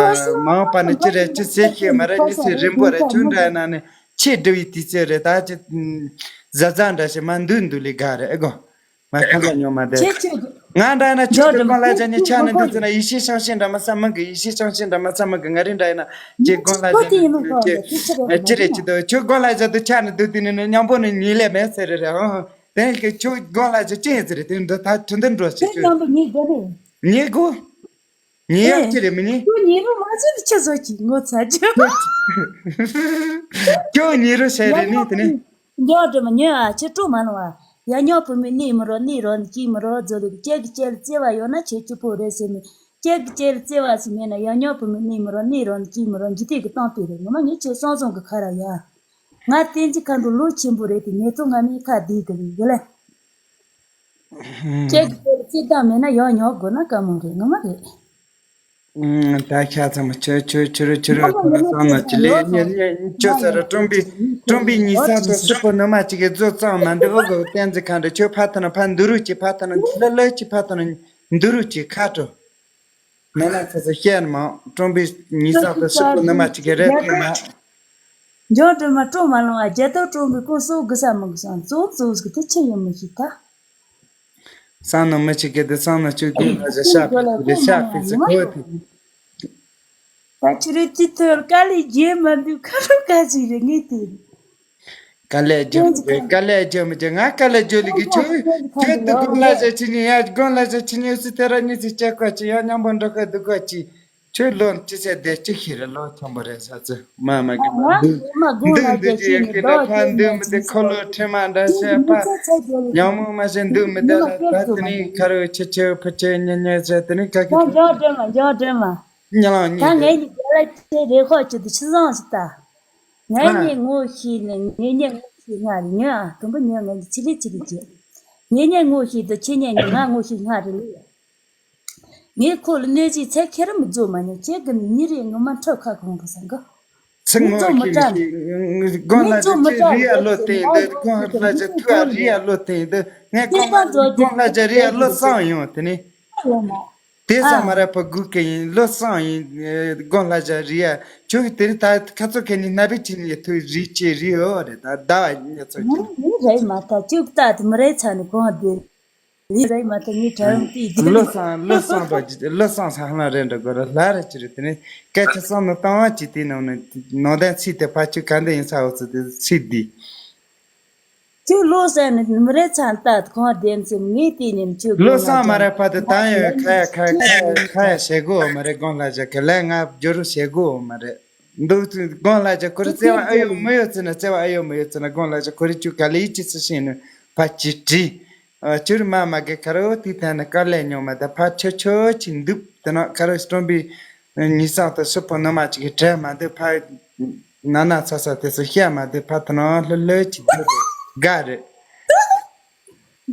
མང་པ་ནི་ཅི་རེ་ཅི་ཟེར་ཤེས་མ་རེད། གཉིས་ཚེ་རིང་པོ་རེ་ཆུང་འདྲ་ན་ནི་ཆེས་འབྲི་བའི་དུས་ཚོད་རེད། ད་ཅི་ཟ་ཟ་འདྲ་ཞིག་མ་འདུག་འདུག་ལི་ག་རེ་ཨེ་གོ། ང་ཁ་ལ་ཉོ་མ་བསྡད། ཁྱེད་ཁྱེད། ང་འདྲ་ན་ཁྱེད་ཀྱི་དགོན་ལ་ཇ་ནི་ཆ་ནི་འདུག་ཟེར་ན་ཡེ་ཤེས་ཤང་ཤེས་འདྲ་མ་ས་མི་གི། ཡེ་ཤེས་ཤང་ཤེས་འདྲ་མ་ས་མི་གི། ང་རི་འདྲ་ཡིན་ན་ཁྱེད་དགོན་ལ་ཇ་ནི་ཁྱེད་ཅི་རེད་ཅི་འདུག་ཁྱོད་དགོན་ལ་ཇ་དུ་ཆ་ནི་འདུག་དེ་ནི་ནི་མཉམ་པོ་ནི་ཉིད་ལས་མེད་ཟེར་རེད་རེད། ཨང་། དེ་ནི་ཁྱོད་དགོན་ལ་ཇ་ཅི་ཡིན་ཟེར་རེད། དེ་འདི་ད་དུ་འདི་འགྲོ་ཞིག་ཁྱོད་མཉམ་པོ་ཉིད་དགོན་རེད། ཉིད་དགོ། ཉེ་ཡག་ཅི་རེད་མི་ཉེ། ཁྱོད་ཉེ་རུ་མ་ཟིན་ཆི་བཟོ་གི་ངོ་ཚ་རྒྱུ། ཁྱོད་ཉེ་རུ་བྱས་རེད་ནི་དེ་ནི། འགྱོ་འགྲོ་མ་ཉོ་ཨ། ཁྱེད་སྤྲོ་མ་ལོང་ཨ། ཡ་ཉོ་བུ་མོ་ནི་མི་རོ་ནི་རོ་ནི་ཀྱི་མི་རོ་རྫོ་ལི་ཀྱེ་གི་ཀྱེ་ལ་བརྩེ་བ་ཡོད་ན་ཁྱེད་སྐྱིད་པོ་རེད་ཟེར་ནི། ཀྱེ་གི་ཀྱེ་ལ་བརྩེ་བ་ཟེར་མེད་ན། ཡ་ཉོ་བུ་མོ་ནི་མི་རོ་ནི་རོ་ནི་ཀྱི་མི་རོ་འཇིག་རྟེན་གི་སྟོང་པའི་རེད། ངོ་མ་ངས་ཁྱེད་སོང་སོང་གི་ཁ་ར་ཡ། ང་བསྟན་འཛིན་མཁའ་འགྲོ་ལོ་ཆེན་པོ་རེད་དེ་ངེད་ཚོ་ང་མི་ཁ་བསྡད་གི་རེད་ཡོད་ལ། ཁྱེད་ཀྱི་དེར་བརྩེ་དང་མེད་ན་ཡང་ཉོ་དགོས་ན་དཀའ་མོ་རེད། ངོ་མ་རེད། ད་ཤ་ཚ་མོ་ཆུ་ཆུ་ཆུ་རུ་ཆུ་རུ་ཁོ་ན་བསམ་ན་ཅི་ལས་ཉེ་ཉེ་ཁྱོད་ས་རུ་ཀྲུང་པའི་ཀྲུང་པའི་ཉི་ས་དང་སུ་པོ་ནུ་མ་ཅིག་གི་རྫོ་ཙང་མ་འདི་ཨོ་གོ་བསྟན་འཛིན་མཁའ་འགྲོ་ཁྱོད་ཕ་ཐ་ན་ཕ་འདུ་རུ་ཅི་ཕ་ཐ་ན་ལ་ལ་ཅི་ཕ་ཐ་ན་འདུ་རུ་ཅི་ཁ་དྲོ། ནང་ན་ཚ་ཚ་བཤད་ནི་མང་ཀྲོང་པའི་ཉི་ཟག་ཏུ་སུ་པོ་ནི་མ་ཅིག་གི་རེད་ཐོས་ན། འཇོག་འགྲོ་མ་སྤྲོ་མ་ལོང་བ་རྒྱ་ཐོག་ཀྲོང་པའི་ཀུང་སོ་གི་ས་མི་གི་སང་གཙོ་གཙོ་གི་དེ་ཆི་ཡོད་མི་ཤེས་ད། སང་ནོ་མི་ཅིག་གི་དེ་སང་ནོ་ཅིག་དེ་ལ་ཞག་པི་ཀུ་རེ་ཞག་པི་སི་ཁོ་དེ། ད་ཆི་རེད་དེ་ཐོས་དཀའ་ལས་རྒྱན་མ་འདུག་ཁ་ལོ་ཁ་ཅིག་རེད་ངས་དེ། དཀའ་ལས་རྒྱབ་མི་དགོས། དཀའ་ལས་རྒྱབ་མི་དགོས། ང་དཀའ་ལས་རྒྱབ་ལས་ཀྱི་ཆུ། ཁྱོད་དུ་དགོན་ལ་ཞིག་ཕྱིན་ནས་ཡང་དགོན་ལ་ཞིག་ཕྱིན་ནས་སུ་དེ་ར་གཉིས་སུ་སྐྱེ་དགོས་ཀྱི་ཡང་མཉམ་པོ་འགྲོ་དགོས་འདུག་དགོས་ཀྱི། ཁྱོད་ལོ་ཅི་ཟེར་བསྡད་ཅི་ཤེས་རེད། ལོ་ཆེན་པོ་རེད་ས་ཚུ་མ་མ་གི་མ་འདུག་འདུག་འདུག་ཅི་ཡོད་ཀྱི་ད་ཕ་འདུག་མི་དེ་ཁོ་ལོ་ཁྲེ་མ་འདྲ་བཤད་པ། ཉམས་མོ་མ་བྱེད་འདུག་མི་དེ་ལ་ད་དེ་ནས་ཁ་རུ་ཆེ་ཆེ་ཕུ་ཆེ་ཉེ་ཉེ་ཟེར་དེ་ནས་ཁ་ཁི་ད་འཇོག་འགྲོ་མ་འཇོག་འགྲོ་མ། ཉ་ལང་ད་ཉེ་ངས་ནི་དེ་ལ་ཁྱེད་རེ་ཁོག་ཅི་དུ་ཆི་བཟང་ཞིག་ད། ངའི་ཨ་ཉེ་ངོ་ཤེས་ནས་ངའི་ཉེ་ངོ་ཤེས་སྔ་རེད་ཉོན་ཨ། དུམ་བུ་ཉོན་ངའི་ཆི་ལི་ཆི་ལི་བྱེད། ངའི་ཉེ་ངོ་ཤེས་དུ་ཁྱེད་ཉེ་ཉེ་ང་ངོ་ཤེས་སྔ་རེད་ལི། ངས་ཁོ་ལ་གནོད་བྱེད་ཚད་ཁྱེར་མི་རྫོགས་མ་ཉོན་ཁྱེད་ཀྱི་ནི་རེད་ངོ་མ་འཁྲབ་ཁ་གང་གི་ས་གི། ཚིག་ངོ་ཤེས་མི་ཤེས་དགོན་ལ་ཅི་རི་ཨ་ལོ་བསྟན་འདི་དགོན་ལ་ཅི་ཐུ་ཨ་རི་ཨ་ལོ་བསྟན་འདི་ངས་དགོན་ལ་ཅི་རི་ཨ་ལོ་བསང་ཡོང་དེ་ནི། དེ་ས་མ་ར་ཕ་གུ་ཀེ་ཡིན་ལོ་སང་ཡིན། དགོན་ལ་ཇ་རི་ཡ་ཁྱོད་ཀྱི་དེ་རི་ད་ཁ་ཚོ་ཁེ་ནི་ན་བི་ཅི་ནི་ཐུ་རི་ཅེ་རི་ཨོ་རེ་ད་ད་བ་ཉ་ཚོ་ཁེ་ནི་རེ་མ་ཐ་ཅུག་ད་དུ་མ་རེ་ཚ་ནི་གོང་དེ་རེ་མ་ཐ་ནི་དྲ་རུང་ཏི་དེ་ལོ་སང་ལོ་སང་པ་ལོ་སང་ས་ཧ་ལ་རེ་འདྲ་གོ་ར་ལ་ར་ཅི་རེ་དེ་ནི་སྐད་ཆ་སང་ནི་བཏང་བ་ཅི་དེ་ནང་ནི་ནང་དན་ཚིག་དེ་ཕ་ཆུ་ག་འདི་ཡིན་ས་འོ་ཚོ་དེ་ཚིག་དེ། ཁྱོད་ལོ་ཟེར་ནས་མི་རེ་ཚང་ལྟ་གང་བདེན་ཚེ་ངས་བལྟས་ནས་ཁྱོད་ལོ་སང་མ་རེ་ཕ་དེ་ད་ཡོད་ཁ་ཡ་ཁ་ཁ་ཁ་ཡ་བྱེད་དགོས་མ་རེད། དགོན་ལ་ཇ་ག་ལས་ང་བརྗོད་རོགས་བྱེད་དགོས་མ་རེད། འདུག་དགོན་ལ་ཇ་ཁོ་རེ་བརྩེ་བ་ཨ་ཡོད་མི་ཡོད་ཚེ་ན་བརྩེ་བ་ཨ་ཡོད་མི་ཡོད་ཚེ་ན་དགོན་ལ་ཇ་ཁོ་རེ་ཁྱོད་ག་ལས་ཡིད་ཆེས་སུ་ཤེས་ནས་ཕ་ཅི་དྲི། ཁྱོད་མ་མ་གི་ཁ་རོ་དེ་ཐན་ན་དཀའ་ལས་མྱོང་མ་ད་ཕ་ཆོ་ཆོ་ཅི་འདུག་དེ་ན་ཁ་རོ་སྟོན་པའི་ཉི་ས་དང་སུ་ཕོ་ནུ་མ་ཅིག་གི་གྲལ་མ་འདུག་ཕ། ན་ན་ཚ་ཚ་དེ་ཚོ་བཤད་མ་དེ་ཕ་ཐ་ན་ལྷོད་ལྷོད་ཅིག་དེ་དགའ་རེད།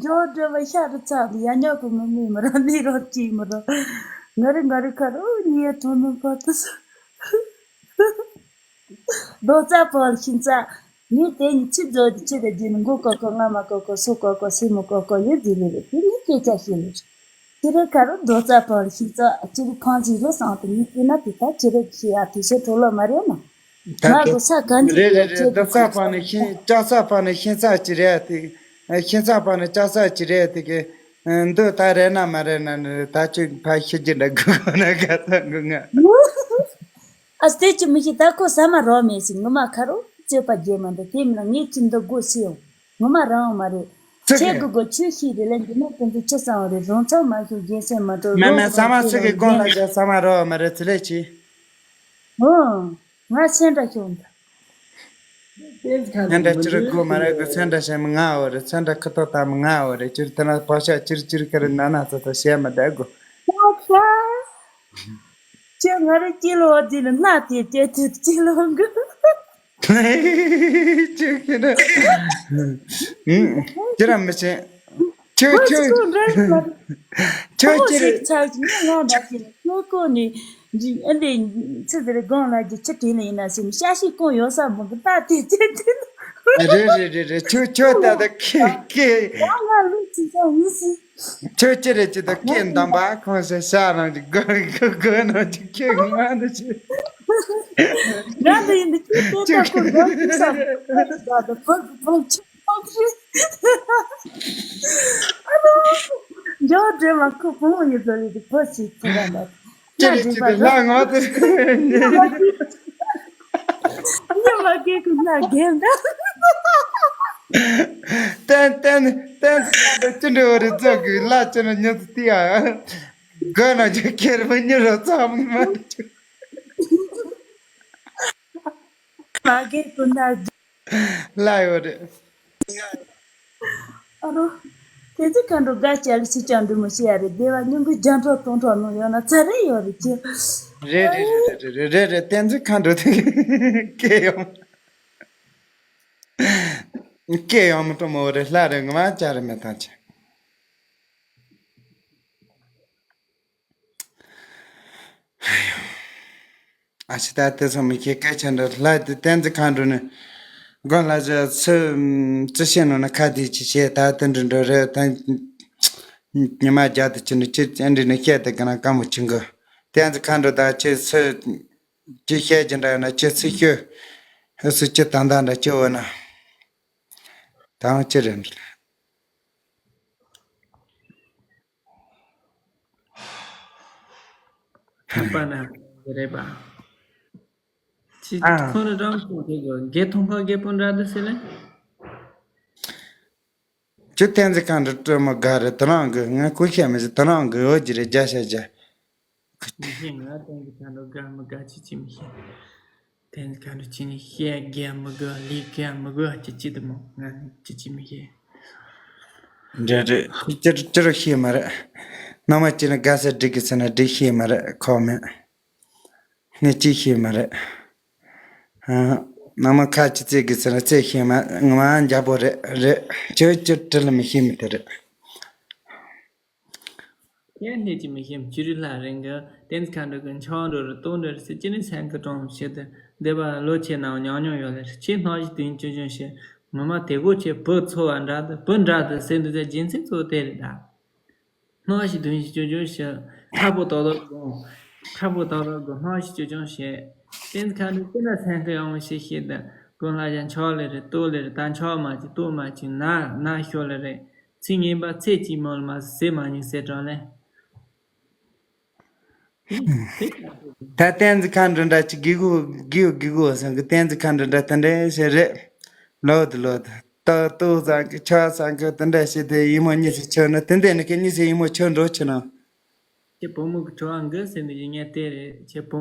འཇོག་འདྲ་བ་ཤ་རུ་ཚ་དེ་ཡ་ཉག་གི་མི་མི་མི་ར་མི་ར་ཅིག་མི་ར། ང་རི་ང་རི་ཁ་རུ་ཉི་ཡ་ཐོན་ནོ་ཕ་དུ་སུ། རྡོ་རྩ་བར་ཤིང་རྩ། ངས་དེ་ཉིད་ཆུ་རྫོགས་ཏེ་ཆུ་དང་རྒྱུ་ནི་མགོ་ཀོ་ཀོ་རྔ་མ་ཀོ་ཀོ་སོ་ཀོ་ཀོ་སེ་མོ་ཀོ་ཀོ་ཡོད་དེ་རེད་རེད་དེ་ནི་སྐད་ཆ་ཤེས་རེད། ཅི་རེད་ཁ་རུ་རྡོ་རྩ་བར་ཤིང་རྩ་ཅི་རེད་ཁང་ཅི་རེད་སང་དེ་ཉིད་དེ་ན་དེ་ད་ཅི་རེད་ཤེས་ཡ་དེ་ཚོ་གྲོ་ལོ་མ་རེད་ན། ད་ང་དེ་གོ་ས་ག་འདི་རེད་རེད་རེད་རེད་རྡོ་རྩ་བར་ནི་ཤིང་ལྕགས་རྩ་བར་ནི་ཤིང་རྩ་ཅི་རེད་དེ། ཤིང་རྩ་བར་ནི་ལྕགས་རྩ་ཅི་རེད་དེ་གི། འདི་ད་རེད་ན་མ་རེད་ན་ནི་ད་ཅི་ཕ་ཤི་རྒྱུ་འདྲ་དགོས་གོ་ན་ག་ད་དགོས་ང་། ཨ་སྟེ་ཅི་མི་ཤེས་ད་ཁོ་ཟ་མ་རོ་མེད་ཟིན་ངོ་མ་ཁ་རོ་རྩོད་པ་རྒྱལ་མ་འདུག་དེ་མིན་ན་ངས་ཅི་འདི་དགོས་སི་ཡོང་ངོ་མ་རང་མ་རེད། ཚིག་ཁྱེད་གི་དགོས་ཆོས་ཤིག་རེད་ལ་འདི་ན་དེ་འདི་ཅི་ཙང་རེད་རང་ཚོ་མ་ཤོད་རྒྱལ་སེམས་མ་གཏོགས་མེད་མེད་ཟ་མ་ཚིག་གི་དགོངས་ལ་རྒྱ་ཟ་མ་རོ་མ་རེད་ཚི་ལེ་ཆི། ཨོ། ང་སེམས་འདྲ་ཤོང་ད། སེམས་འདྲ་ཅི་རེད་དགོས་མ་རེད་གི་སེམས་འདྲ་བྱེད་མི་ང་འོ་རེད་སེམས་འདྲ་ཁི་ཏོ་ད་མི་ང་འོ་རེད་ཅི་རེད་དེ་ན་བག་ཆགས་ཅི་རེད་ཅི་རེད་ག་རེ་ན་ན་ཚ་ཚ་བྱེད་མི་བསྡད་དགོས། ཁྱོད་ང་རེ་སྐྱིད་ལོ་འདི་ནི་སྣ་དེ་དེ་དུས་སྐྱིད་ལོ་གི། ཁྱོད་ཀྱི་ནི། ཁྱོད་རང་མི་ཤེས། ཁྱོད་ཁྱོད་ཁྱོད་ཁྱོད་ཅི་རེད། ཆགས་ཀྱི་ནི་ང་འདྲ་ཞིག་ཁྱོད་ཀོ་ནི་འདི་ཨ་འདི་ཚེ་འདིར་སྒང་ལ་གི་ཆུ་དྲིན་ལ་ཡིན་ན་ཞིག་ཤ་ཤི་ཀོང་ཡོད་ས་མོ་གི་ད་དེ་དེ་དེ། རེད་རེད་རེད་རེད། ཁྱོད་ཁྱོད་ད་ད་ཁེ་ཁེ། ང་ལ་ལུག་ཅི་ས་ཡིན་སྲིད། ཁྱོད་ཅི་རེད་ཅི་ད་སྐད་འདམ་པ་ཁོང་ས་ཤ་རང་གི་གོ་གོ་གོ་ནང་གི་ཁྱོད་ང་ནི་ཅི། ང་འདི་ཡིན་འདི་ཁྱོད་ལྟོས་ད་ཁོ་གོ་ཅི་ས་ད་ད་ཕོ་ཕོ་ཆུ་ཕོ་ཆུ། ཨ་ནོ། འཇོག་འདྲེ་མ་ཁོ་བུ་མོ་ཡོད་ཚོད་རེད་དེ་ཕོ་ཆི་ཚོད་ར་མ། ཅི་རེད་ཅི་ད་ལ་ང་དེ། ཉི་མ་སྐད་ཀྱི་སྣ་རྒན་ད། ཏན་ཏན་ཏན་ཏན་ཅི་འདྲ་བ་རེད་ཚོགས་ཀྱི་ལ་ཅི་ན་ཉི་ཚེ་ཏི་ཨ། དགོས་ན་ཅི་ཁེར་མི་ཉི་རོ་ཚང་མ་མ། མ་རྒན་ཀུན་ན་ལ་ཡོད་རེད། ཨ་རོ། དེ་ཚོ་མཁའ་འགྲོ་དགའ་བྱ་ལ་ཕྱི་ལྕང་འདི་མོ་ཤེས་ཡ་རེད་སྡེ་བ་སྙིང་པོའི་རྒྱ་འཕྲོ་སྟོང་ཕྲོ་ནང་ཡོད་ན་ཚ་རེ་ཡོད་རེད་ཅེ། རེད་རེད་རེད་རེད་རེད་རེད། བསྟན་འཛིན་མཁའ་འགྲོ་དེ་སྐད་ཡོང་། སྐད་ཡོང་མི་སྤྲོ་མོ་རེད་ལྷ་རེད་ངོ་མ་བཅའ་རེད་མེད་ཐང་ཆེ། ཨ་ཕྱི་ད་དེ་སོང་མི་ཁྱེད་སྐད་ཆ་འདྲ་ལྷ་དེ་བསྟན་འཛིན་མཁའ་འགྲོ་ནི། དགོན་ལ་ཇ་ཚུ་ཚུ་ཤེས་ནོ་ན་ཁ་དེ་ཅི་བྱེད་ད་དེ་འདྲ་འདྲ་རེད་ད། ཉི་མ་བརྒྱ་དེ་ཅི་འདྲ་ཅི་ཅི་འདྲ་ནི་བཤད་དེ་ག་ན་དཀའ་མོ་ཆུང་གི། བསྟན་འཛིན་མཁའ་འགྲོ་ད་ཅི་ཚུ་ཅི་བཤད་ཀྱི་འདྲ་ཡོད་ན་ཅི་ཚུ་ཤོད། ཨ་སུ་ཅི་ད་ད་འདྲ་ཅི་འོ་ན། ད་ཅི་རེད་འདྲ། ཁམས་པ་ན་རེད་པ། ཅི་ཨ། ཁོང་རང་ཁོང་དེ་གི་དགེ་མཐོང་ཕ་རྒད་པོ་འདྲ་འདུག་ཟེར་ལེ། ཅི་བསྟན་འཛིན་མཁའ་འགྲོ་སྤྲོ་མོ་དགའ་རེད་དེ་རང་གི་ངས་ཁུ་ཤེས་མི་ཤེས་དེ་རང་གི་འོ་ཅི་རེད་རྒྱ་ཤ་རྒྱ། མི་ཤེས་ང་བསྟན་འཛིན་མཁའ་འགྲོ་དགའ་མི་དགའ་ཅི་ཅི་མི་ཤེས། བསྟན་འཛིན་མཁའ་འགྲོ་ཅི་ནི་ཤེས་རྒྱ་མི་དགའ་ལི་རྒྱ་མི་དགའ་ཅི་ཅི་དེ་མོ་ང་ཅི་ཅི་མི་ཤེས། འདྲ་རེད་ཅི་ཅི་རུ་ཤེས་མ་རེད། ནང་མ་ཅི་ན་དགའ་ས་འགྲིག་གི་ཟེར་ན་འགྲིག་ཤེས་མ་རེད་ཁོ་མེད། ནི་ཅི་ཤེས་མ་རེད། ཨ། ནང་མ་ཁ་ཅི་བཙལ་གི་ཟེར་ན་བཙལ་ཤེས་མ་ངོ་མ་འཇའ་པོ་རེད་རེད་ཅི་ཅི་དྲི་ལ་མི་ཤེས་མི་དེ་རེད། ཡང་སྣེ་ཅི་མི་ཤེས་ཅི་རི་ལ་རིང་གི་བསྟན་འཛིན་མཁའ་འགྲོ་གི་མཆོག་འགྲོ་རུ་ཏོག་འགྲོ་རུ་སི་ཅི་ནི་སེང་གི་གྲོང་བཤད་དུ་འདེབས་པ་ལོ་ཆེ་ནའང་ཉང་ཉང་ཡོད་ལ་ཆེ་སྣང་ཞིག་དུས་ཅུང་ཅུང་ཞིག་ངོ་མ་དེ་གོ་ཆེ་བུ་ཚོ་བ་འདྲ་དུ་བུ་འདྲ་དུ་སེམས་དུ་ཚེ་རྒྱུན་ཚིག་ཚོ་དེ་རེད་ད། སྣང་ཞིག་དོན་ཞིག་ཅོ་ཅོ་ཞིག་ཁྲ་པོ་དག་དག་དགོང་། ཁྲ་པོ་དག་དག་དགོང་སྣང་ཞིག་ཅོ་ཅོ་ཞིག་བསྟན་ཁ་འདི་ཀུན་ན་སེང་ཁ་ཡོང་ཞིག་ཤེས་ད་ཀུན་ལ་ཡང་ཆོག་ལེ་རེད་ལྟོ་ལེ་རེད་ད་ཆོག་མ་ཅིག་ལྟོ་མ་ཅིག་ན་ན་ཤོ་ལེ་རེད་ཚིག་ངན་པ་ཚེ་གཅིག་མོ་ལ་མ་ཟེར་མ་ཉིན་ཟེར་གྲོང་ལེ། ད་བསྟན་འཛིན་མཁའ་འགྲོ་འདྲ་ཅིག་གི་གུ་གི་གུ་གི་གུ་སང་གི་བསྟན་འཛིན་མཁའ་འགྲོ་འདྲ་ད་འདྲ་ཞིག་རེད། ལོ་དུ་ལོ་དུ། ཏོག་ཏོག་ཚང་གི་ཆོག་ཚང་གི་དེ་འདྲ་བྱས་ཏེ་ཡིན་མོ་གཉིས་སུ་ཆོད་ན་དེ་འདྲ་ནི་ཁྱེད་གཉིས་སུ་ཡིན་མོ་ཆོད་འགྲོ་ཆེ་ན། ཁྱེད་བུ་མོ་གི་ཁྲོ་བ་འགི་ཟེར་ནས་ཡིན་ངེས་དེ་རེད་ཁྱེད་བུ་